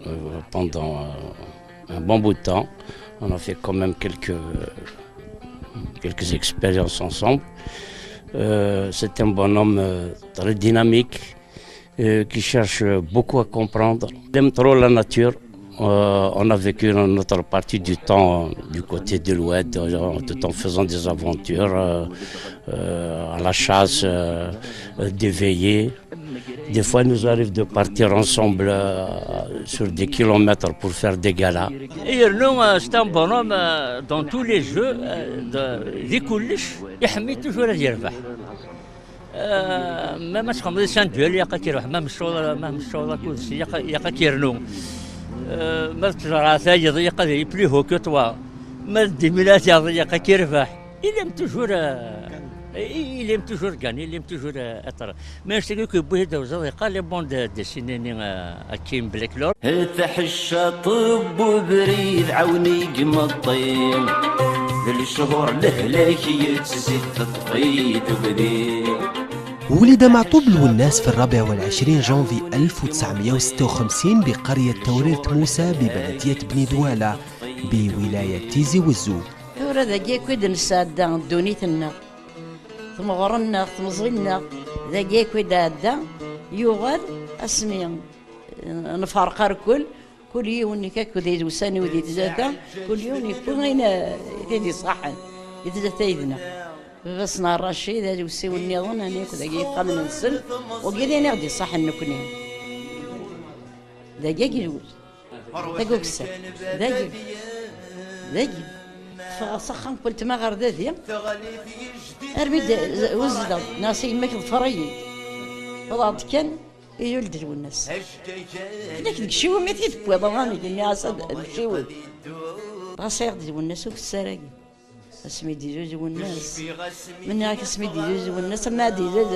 euh, pendant euh, un bon bout de temps. On a fait quand même quelques, quelques expériences ensemble. Euh, c'est un bonhomme euh, très dynamique, euh, qui cherche beaucoup à comprendre. Il aime trop la nature. Euh, on a vécu notre partie du temps du côté de l'Oued, euh, tout en faisant des aventures euh, euh, à la chasse, euh, euh, des veillées. Des fois, il nous arrive de partir ensemble euh, sur des kilomètres pour faire des galas. Yernu, euh, c'est un bonhomme euh, dans tous les jeux, euh, de, di kullec, iḥemmel toujours ad yerbeḥ. Euh, même ma txedmeḍ-as un duel, ilaq ad k-yerbeḥ, ma meccuḍ, ma meccuḍ akked-s, ilaq, ilaq ad k-yernu. Euh, ma teẓra tayeḍ, ilaq ad yili plus haut que toi. Ma d dix mille ad yaḍ, ilaq ad k-yerbeḥ. Il aime toujours, euh, il aime toujours gagner, il aime toujours euh, être. Mais c'est que Bouhid Aouzadeqa, les bandes dessinées, euh, à Kim Black Lord. Tḥeccaṭ n ubrid ɛawen i imeṭṭi, d lechur lehlak yettzi teṭṭfi tugdi. ولد معطوب الوناس في الرابع والعشرين جانفي ألف وتسعمية وستة وخمسين بقرية توريرة موسى ببلدية بني دوالة بولاية تيزي وزو. Tura dagi akk i d-nesɛedda ddunit-nneɣ, tmeɣra-nneɣ, temẓi-nneɣ, dagi akk i d-ɛedda, yuɣal asmi nferq arkel, kul yiwen nekk akked idusan-iw di tlata, kul yiwen yewwi ayen i t-id-iṣaḥen di tlata yid-neɣ. Baba-s n Racid, adusiw nniḍen, ani akk dagi ixxamen-nsen, wagi d ayen i ɣ-d-iṣaḥen nekni. Dagi i yewwet. Taguksa. Dagi. Dagi. Ffɣeɣ s axxam n weltma ɣer dadi. Armi d uzdeɣ, nniɣ-as i yemma-k ḍfer-iyi. Wwḍeɣ-d kan, ilul-d Lwennas. Nekk deg ciwi mi t-id-wwiḍ, amek nniɣ-as ad d ciwi. Ɣas ayɣ-d Lwennas ukessar-agi. Asmi d-ilul Lwennas. Menniɣ-ak asmi d-ilul Lwennas, ama ad d-ilul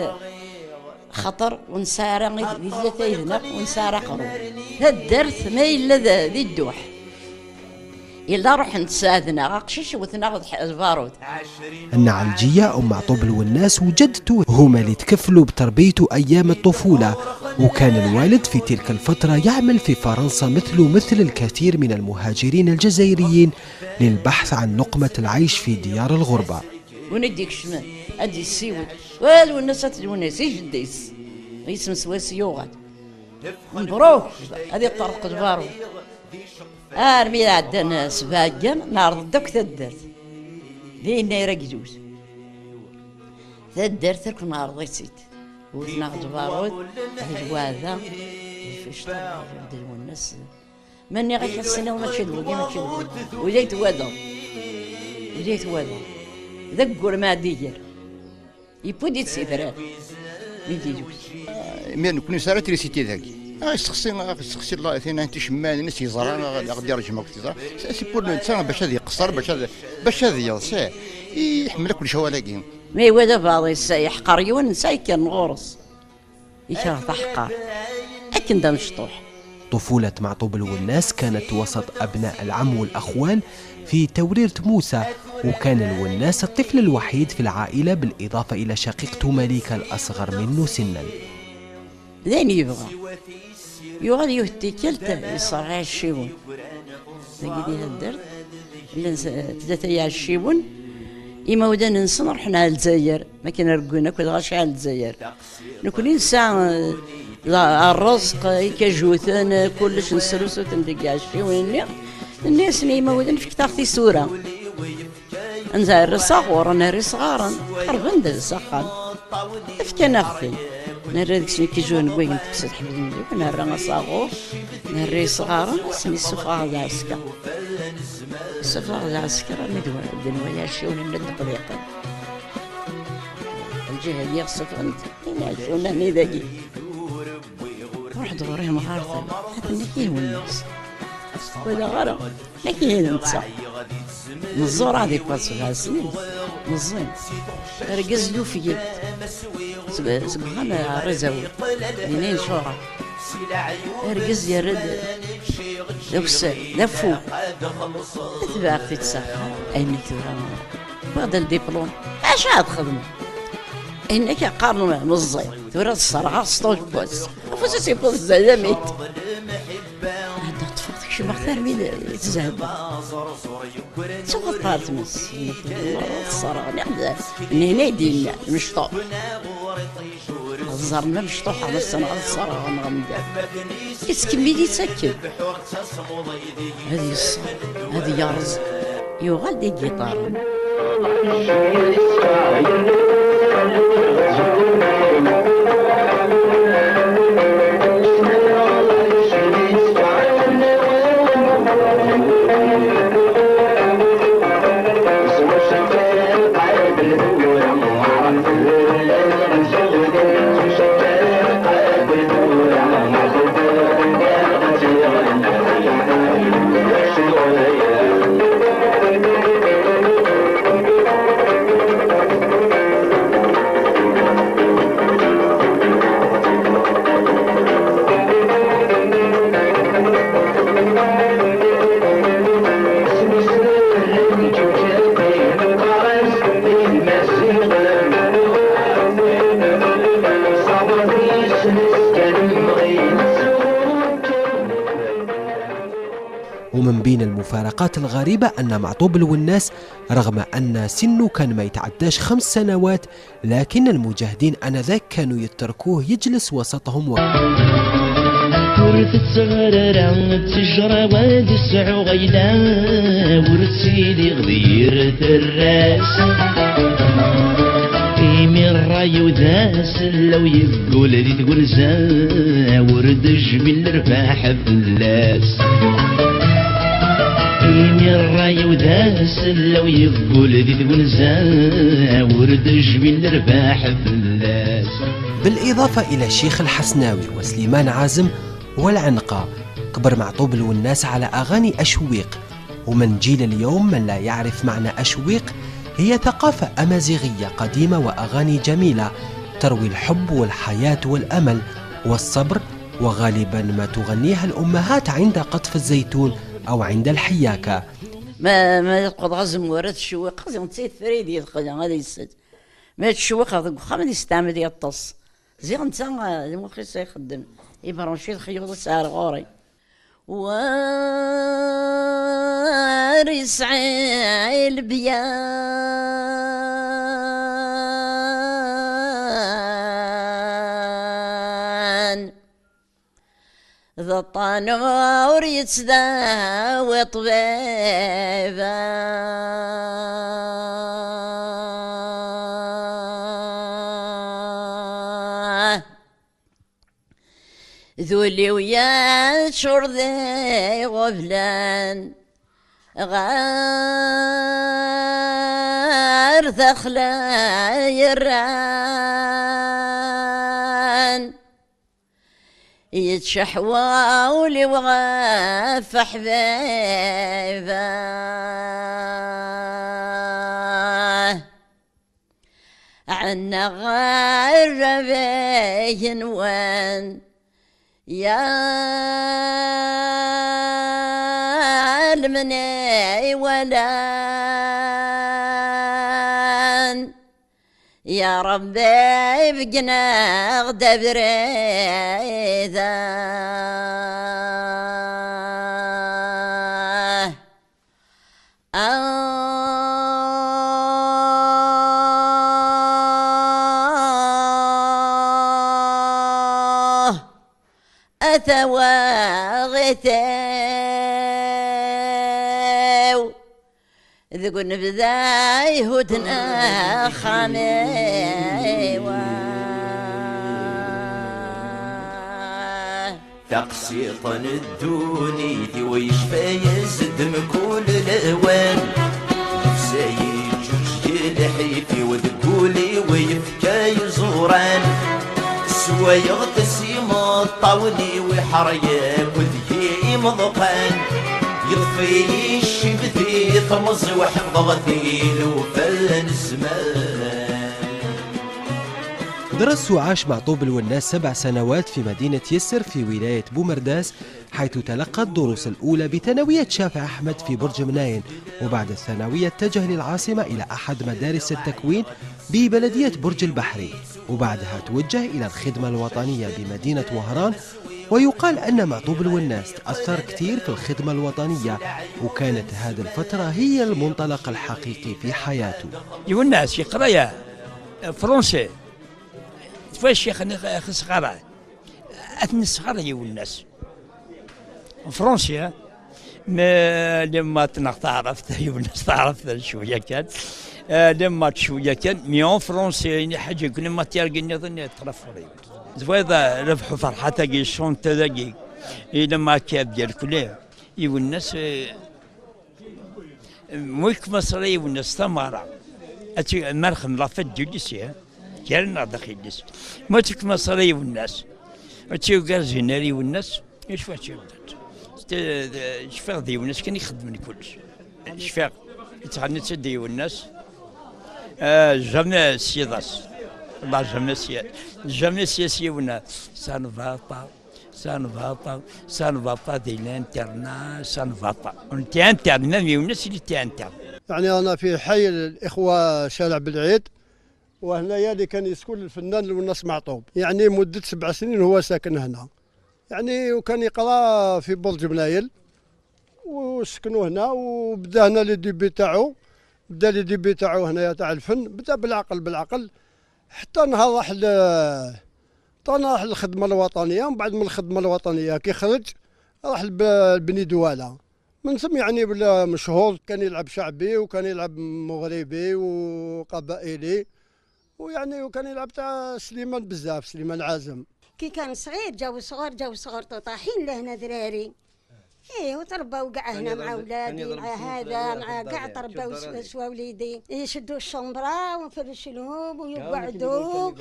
xaṭer ur nesɛi ara di tlata yid-neɣ, ur nesɛi ara aqerru. Taddart ma yella d, di dduḥ. Yella ruḥen-d sɛedneɣ aqcic, wten-aɣ-d lbarud. النعلجية أم معطوب الوناس وجدته هما اللي تكفلوا بتربيته أيام الطفولة، وكان الوالد في تلك الفترة يعمل في فرنسا مثله مثل الكثير من المهاجرين الجزائريين للبحث عن لقمة العيش في ديار الغربة. Win i d-ikecmen ad d-yessiwel, wa Lwennas ad t-d-Lwennas i jeddi-s. Isem-s wis yuɣal. Mebruk, ad iṭṭerḍeq lbarud. Armi ɛeddan sebɛa wiggan, neɛreḍ-d akk taddart. Dinna ara yedut. Taddart akk neɛreḍ-itt-id. Wten-aɣ-d lbarud, d lweɛda, d lficṭa, d Lwennas. Ma nniɣ-ak ad s-tiniḍ mačči d wagi, mačči d wagi. Ula yetwadaḍ. Ula yetwadaḍ. D aggur ma ad iger. Yewwi-d-itt s yitran. Mi d-ilul. Mi nekni nesɛa la trisiti dagi. Ah, yesteqsi, ah, yesteqsi la, tin, tin ticemmaɛin-ines yeẓra, ah, ad ɣ-d-yerjem akk tiẓra. C'est pour le netta, bac ad yeqṣer, bac ad, bac ad yeḍsi. Iḥemmel akk lecɣal-agi. Ma iwala baɛḍ yeḥqer yiwen, netta yekkren ɣur-s. Ikreh taḥeqqart. Akken d amecṭuḥ. طفولة معطوب الوناس كانت وسط أبناء العم والأخوال في توريرة موسى، وكان الوناس الطفل الوحيد في العائلة بالإضافة إلى شقيقته مليكة الأصغر منه سنا. D ayen yebɣa. Yuɣal yiwet tikkelt, yesserɣ iɛecciwen. Dagi di taddart, llan s- tlata iɛecciwen, imawlan-nsen ruḥen ɣer Lezzayer, makken reggin akk d ɣaci ɣer Lezzayer. Nekni nesɛa, eh, la- rrezq, ikajuten, kullec nesrusu-ten deg iɛecciwen-nni. Tenna-yasen i yimawlan: "Fket-aɣ tisura." Nzerr s aɣur, nerra isɣaren, qerben-d s axxam. Fkan-aɣ-ten. Nerra deg-sen ikijuren n wayen tekkes lḥebs n deg, nerra asaɣur, nerra isɣaren, ass-nni ssufɣeɣ d aɛesker. Ssufɣeɣ d aɛesker, armi d wa-, d nwala ɛecciwen n leqdiqen. Lǧiha-nni ɣ-ssufɣen-t, tin ɛecciwen-nni dagi. Ruḥ-d ɣur-i mɣarten, ad nnek yiwen-nnes. Walaɣ ara. Akken d netta. Meẓẓur ad ikkeḍ sebɛa snin. Meẓẓi. Argaz d ufgel. Seg, seg uxxam ar Izawi. Din i ncuṛa. Argaz yerra-d d akessar, d affu. Tebɛeɣ-t-id s axxam. Ayen tura. Wwiɣ-d ldiplum. Acu ad xedmeɣ? Ayen akka qqaren meẓẓi. Tura tesserɣeɣ s ṭul n wass. Afus-is yewweḍ zdat-i. Ɛeddaɣ ṭṭfeɣ-t, kecmeɣ-t armi d, d tzehba. Ttuɣ ɣer tmes. Tesserɣ, niɣ d, nehna i d-yenna, mecṭuḥ. Ẓẓerna mecṭuḥ, ɣas-ten ɣas sserɣen ɣer mdan. Yettkemmil-itt akken. Ad yeṣṣer, ad yerẓ. Yuɣal d igiṭaren. ومن بين المفارقات الغريبة أن معطوب الوناس، رغم أن سنه كان ما يتعداش خمس سنوات، لكن المجاهدين آنذاك كانوا يتركوه يجلس وسطهم و- Ur tetteɣ ara ttejra ad sɛuɣ ayla, ur ttiliɣ d yir terras. Imi ṛṛay-iw d asellaw yeggul di twenza, ur d-jbil lerbaḥ fell-as. Imi ṛṛay-iw d asellaw yeggul di twenza, ur d-jbil lerbaḥ fell-as. بالإضافة إلى الشيخ الحسناوي وسليمان عازم والعنقى، كبر معطوب الوناس على أغاني أشويق، ومن جيل اليوم من لا يعرف معنى أشويق، هي ثقافة أمازيغية قديمة وأغاني جميلة تروي الحب والحياة والأمل والصبر، وغالبا ما تغنيها الأمهات عند قطف الزيتون أو عند الحياكة. ما، ما يقض غزم ورد الشويق، خزم تسيت فريد يدخل هذا يسد. ما تشويق هذا الخام يستعمل يطس. زي انت، المخيس يخدم. يبرمشي الخيوط سعر غوري. War yesɛi lebyan, d aṭṭan ur yettdawi ṭṭbiba. D ul-iw yeččur d iɣeblan, ɣer daxel ay rran. Yettceḥwa ul-iw ɣef ḥbiba. Ɛennaɣ ɣer rrabag-nwen, ya lmni iwalan. Ya Ṛebbi, beggen-aɣ-d abrid. Ah. Ah, a tawaɣit-iw. Deg unebda ihudden axxam-iw. Taqsiṭ n ddunit-iw yecfa-yas-d mkul lawan. Nefsa yeǧǧuǧ lḥif-iw deg wul-iw yefka iẓuran. Swayeɣ-t s imeṭṭawen-iw iḥer yakk deg imeḍqan. Yeṭṭef-iyi ccib di temẓi-w ḥefḍeɣ tilufa n zzman. درس وعاش معطوب الوناس سبع سنوات في مدينة يسر في ولاية بومرداس، حيث تلقى الدروس الأولى بثانوية شافع أحمد في برج مناين، وبعد الثانوية اتجه للعاصمة إلى أحد مدارس التكوين ببلدية برج البحري، وبعدها توجه إلى الخدمة الوطنية بمدينة وهران. ويقال أن معطوب الوناس تأثر كتير في الخدمة الوطنية، وكانت هذه الفترة هي المنطلق الحقيقي في حياته. Lwennas yeqra-ya français. Tfacix xis ɣara. Ad nesɣar Lwennas. Français, mais les maths neɣ taɛrabt, Lwennas taɛrabt cwiya kan. Eh, les maths cwiya kan, mais en français, ini ḥaǧa yakk les matières nniḍen yeṭṭrafuri. Tebɣiḍ, eh, Rabeḥ Ferḥat-agi, ccanta-agi, il m'a bien calculé. Lwennas, eh, Moi, je commencerai Lwennas tamara. Ad tu-, ma nxemmem ɣef ddunit, eh? Gar-nneɣ daxel-is. Moi, tu commencerai Lwennas. Ad tugar général Lwennas. Acu ad tugar? Cfiɣ d Lwennas kan i xeddmen kullec. Cfiɣ. Yettɣenni-tt-id Lwennas. Ah, jamais s yiḍes. Wallah, jamais s yi-, jamais s yi-, s yiwen. Ça ne va pas. Ça ne va pas, ça ne va pas de l'internat, ça ne va pas. On était interne, même Lwennas, il était interne. يعني أنا في حي الإخوة شارع بلعيد، وهنايا اللي كان يسكن الفنان لوناس معطوب، يعني مدة سبع سنين هو ساكن هنا، يعني وكان يقرا في برج منايل، وسكنوا هنا، وبدا هنا les débuts تاعو، بدا les débuts تاعو هنايا تاع الفن، بدا بالعقل، بالعقل، حتى نهار راح ل-، حتى نهار راح للخدمة الوطنية، ومن بعد من الخدمة الوطنية كي خرج راح لب-، لبني دوالة. من ثم يعني ولا مشهور، كان يلعب شعبي وكان يلعب مغربي وقبائلي، ويعني وكان يلعب تاع سليمان بزاف، سليمان عازم. كي كان صغير جاو صغار، جاو صغار طاطاحين لهنا ذراري. ايه، وترباو كاع هنا مع ولادي، مع هذا، مع كاع ترباو سوا وليدي. يشدوا الشومبرا ونفرش لهم ويقعدوا.